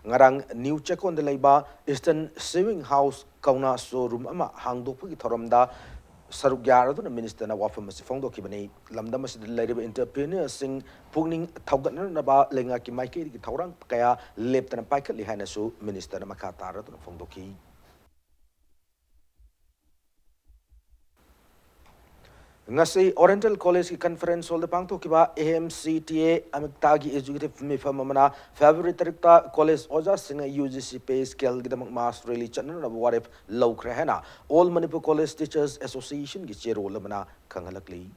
ꯉꯔꯥꯡ ꯅ꯭ꯌꯨ ꯆꯦꯛꯀꯣꯟꯗ ꯂꯩꯕ Eastern Sewing House ꯀꯧꯅꯥ showroom ꯑꯃ ꯍꯥꯡꯗꯣꯛꯄꯒꯤ ꯊꯧꯔꯝꯗ ꯁꯔꯨꯛ ꯌꯥꯔꯗꯨꯅ ministerꯅ ꯋꯥꯐꯝ ꯑꯁꯤ ꯐꯣꯡꯗꯣꯛꯈꯤꯕꯅꯤ꯫ ꯂꯝꯗꯝ ꯑꯁꯤꯗ ꯂꯩꯔꯤꯕ entrepreneurꯁꯤꯡ ꯄꯨꯛꯅꯤꯡ ꯊꯧꯒꯠꯅꯅꯕ ꯂꯩꯉꯥꯛꯀꯤ ꯃꯥꯏꯀꯩꯗꯒꯤ ꯊꯧꯔꯥꯡ ꯀꯌꯥ ꯂꯦꯞꯇꯅ ꯄꯥꯏꯈꯠꯂꯤ ꯍꯥꯏꯅꯁꯨ ministerꯅ ꯃꯈꯥ ꯇꯥꯔꯗꯨꯅ ꯐꯣꯡꯗꯣꯛꯈꯤ꯫ ꯉꯁꯤ Oriental College ꯀꯤ conference hall ꯗ ꯄꯥꯡꯊꯣꯛꯈꯤꯕ A M C T A ꯑꯃꯛꯇꯥꯒꯤ executive ꯃꯤꯐꯝ ꯑꯃꯅ February ꯇꯔꯨꯛꯇ college ꯑꯣꯖꯥꯁꯤꯡꯅ U G C pay scale ꯒꯤꯗꯃꯛ mass rally ꯆꯠꯅꯅꯕ ꯋꯥꯔꯦꯞ ꯂꯧꯈ꯭ꯔꯦ ꯍꯥꯏꯅ All Manipur College Teachers Association ꯒꯤ ꯆꯦꯔꯣꯜ ꯑꯃꯅ ꯈꯪꯍꯜꯂꯛꯂꯤ꯫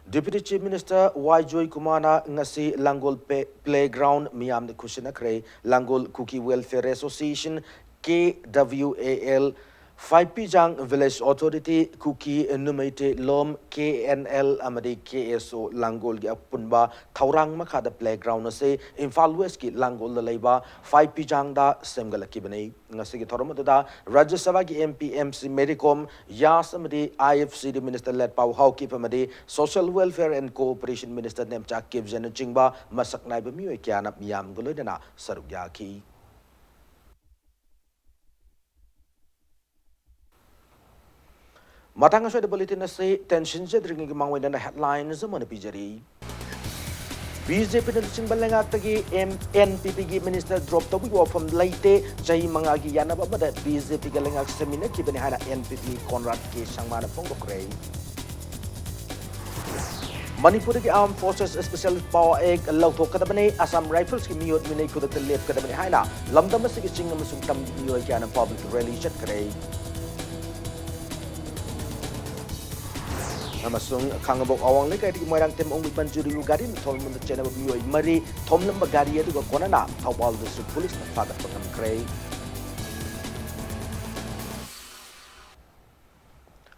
Deputy Chief Minister ꯋꯥꯏ ꯖꯣꯏꯀꯨꯃꯥꯔꯅ ꯉꯁꯤ ꯂꯥꯡꯒꯣꯜ ꯄꯦ-, playground ꯃꯤꯌꯥꯝꯗ ꯈꯨꯠꯁꯤꯟꯅꯈ꯭ꯔꯦ꯫ ꯂꯥꯡꯒꯣꯜ ꯀꯨꯀꯤ Welfare Association, K W A L, ꯐꯥꯏꯄꯤꯖꯥꯡ Village Authority, ꯀꯨꯀꯤ ꯅꯨꯃꯩꯇꯦ ꯂꯣꯝ, K N L ꯑꯃꯗꯤ K S O ꯂꯥꯡꯒꯣꯜꯒꯤ ꯑꯄꯨꯟꯕ ꯊꯧꯔꯥꯡ ꯃꯈꯥꯗ playground ꯑꯁꯤ ꯏꯝꯐꯥꯜ West ꯀꯤ ꯂꯥꯡꯒꯣꯜꯗ ꯂꯩꯕ ꯐꯥꯏꯄꯤꯖꯥꯡꯗ ꯁꯦꯝꯒꯠꯂꯛꯈꯤꯕꯅꯤ꯫ ꯉꯁꯤꯒꯤ ꯊꯧꯔꯝ ꯑꯗꯨꯗ ꯔꯥꯖ꯭ꯌ ꯁꯚꯥꯒꯤ M P M C Mary ꯀꯣꯝ, ꯌꯥꯁ ꯑꯃꯗꯤ I F C D Minister ꯂꯦꯠꯄꯥꯎ Haokip ꯑꯃꯗꯤ Social Welfare and Cooperation Minister Nemcha ꯀꯤꯞꯖꯦꯟꯅꯆꯤꯡꯕ ꯃꯁꯛ ꯅꯥꯏꯕ ꯃꯤꯑꯣꯏ ꯀꯌꯥꯅ ꯃꯤꯌꯥꯝꯒ ꯂꯣꯏꯅꯅ ꯁꯔꯨꯛ ꯌꯥꯈꯤ꯫ ꯃꯇꯥꯡ ꯑꯁ꯭ꯋꯥꯏꯗ bulletin ꯑꯁꯤ ꯇꯦꯟꯁꯤꯟꯖꯗ꯭ꯔꯤꯉꯩꯒꯤ ꯃꯥꯡꯑꯣꯏꯅꯅ headlines ꯑꯃ ꯑꯣꯏꯅ ꯄꯤꯖꯔꯤ꯫ B J P ꯅ ꯂꯨꯆꯤꯡꯕ ꯂꯩꯉꯥꯛꯇꯒꯤ M-, N P P ꯒꯤ minister drop ꯇꯧꯕꯒꯤ ꯋꯥꯐꯝ ꯂꯩꯇꯦ꯫ ꯆꯍꯤ ꯃꯉꯥꯒꯤ ꯌꯥꯅꯕ ꯑꯃꯗ B J P ꯒ ꯂꯩꯉꯥꯛ ꯁꯦꯝꯃꯤꯟꯅꯈꯤꯕꯅꯤ ꯍꯥꯏꯅ N P P ꯀꯣꯟꯔꯥꯗ ꯀꯦ ꯁꯪꯃꯥꯅ ꯐꯣꯡꯗꯣꯛꯈ꯭ꯔꯦ꯫ ꯃꯅꯤꯄꯨꯔꯗꯒꯤ Armed Forces Special Power Act ꯂꯧꯊꯣꯛꯀꯗꯕꯅꯤ, Assam Rifles ꯀꯤ ꯃꯤꯑꯣꯠ ꯃꯤꯅꯩ ꯈꯨꯗꯛꯇ ꯂꯦꯞꯀꯗꯕꯅꯤ ꯍꯥꯏꯅ ꯂꯝꯗꯝ ꯑꯁꯤꯒꯤ ꯆꯤꯡ ꯑꯃꯁꯨꯡ ꯇꯝꯒꯤ ꯃꯤꯑꯣꯏ ꯀꯌꯥꯅ public rally ꯆꯠꯈ꯭ꯔꯦ꯫ ꯑꯃꯁꯨꯡ ꯈꯥꯡꯉꯕꯣꯛ ꯑꯋꯥꯡ ꯂꯩꯀꯥꯏꯗꯒꯤ ꯃꯣꯏꯔꯥꯡꯊꯦꯝ ꯑꯣꯡꯕꯤ ꯄꯟꯖꯨꯔꯤꯕꯨ ꯒꯥꯔꯤꯅ ꯊꯣꯝꯂꯝꯕꯗ ꯆꯦꯟꯅꯕ ꯃꯤꯑꯣꯏ ꯃꯔꯤ ꯊꯣꯝꯂꯝꯕ ꯒꯥꯔꯤ ꯑꯗꯨꯒ ꯀꯣꯟꯅꯅ ꯊꯧꯕꯥꯜꯗꯁꯨ ꯄꯨꯂꯤꯁꯅ ꯐꯥꯒꯠꯄ ꯉꯝꯈ꯭ꯔꯦ꯫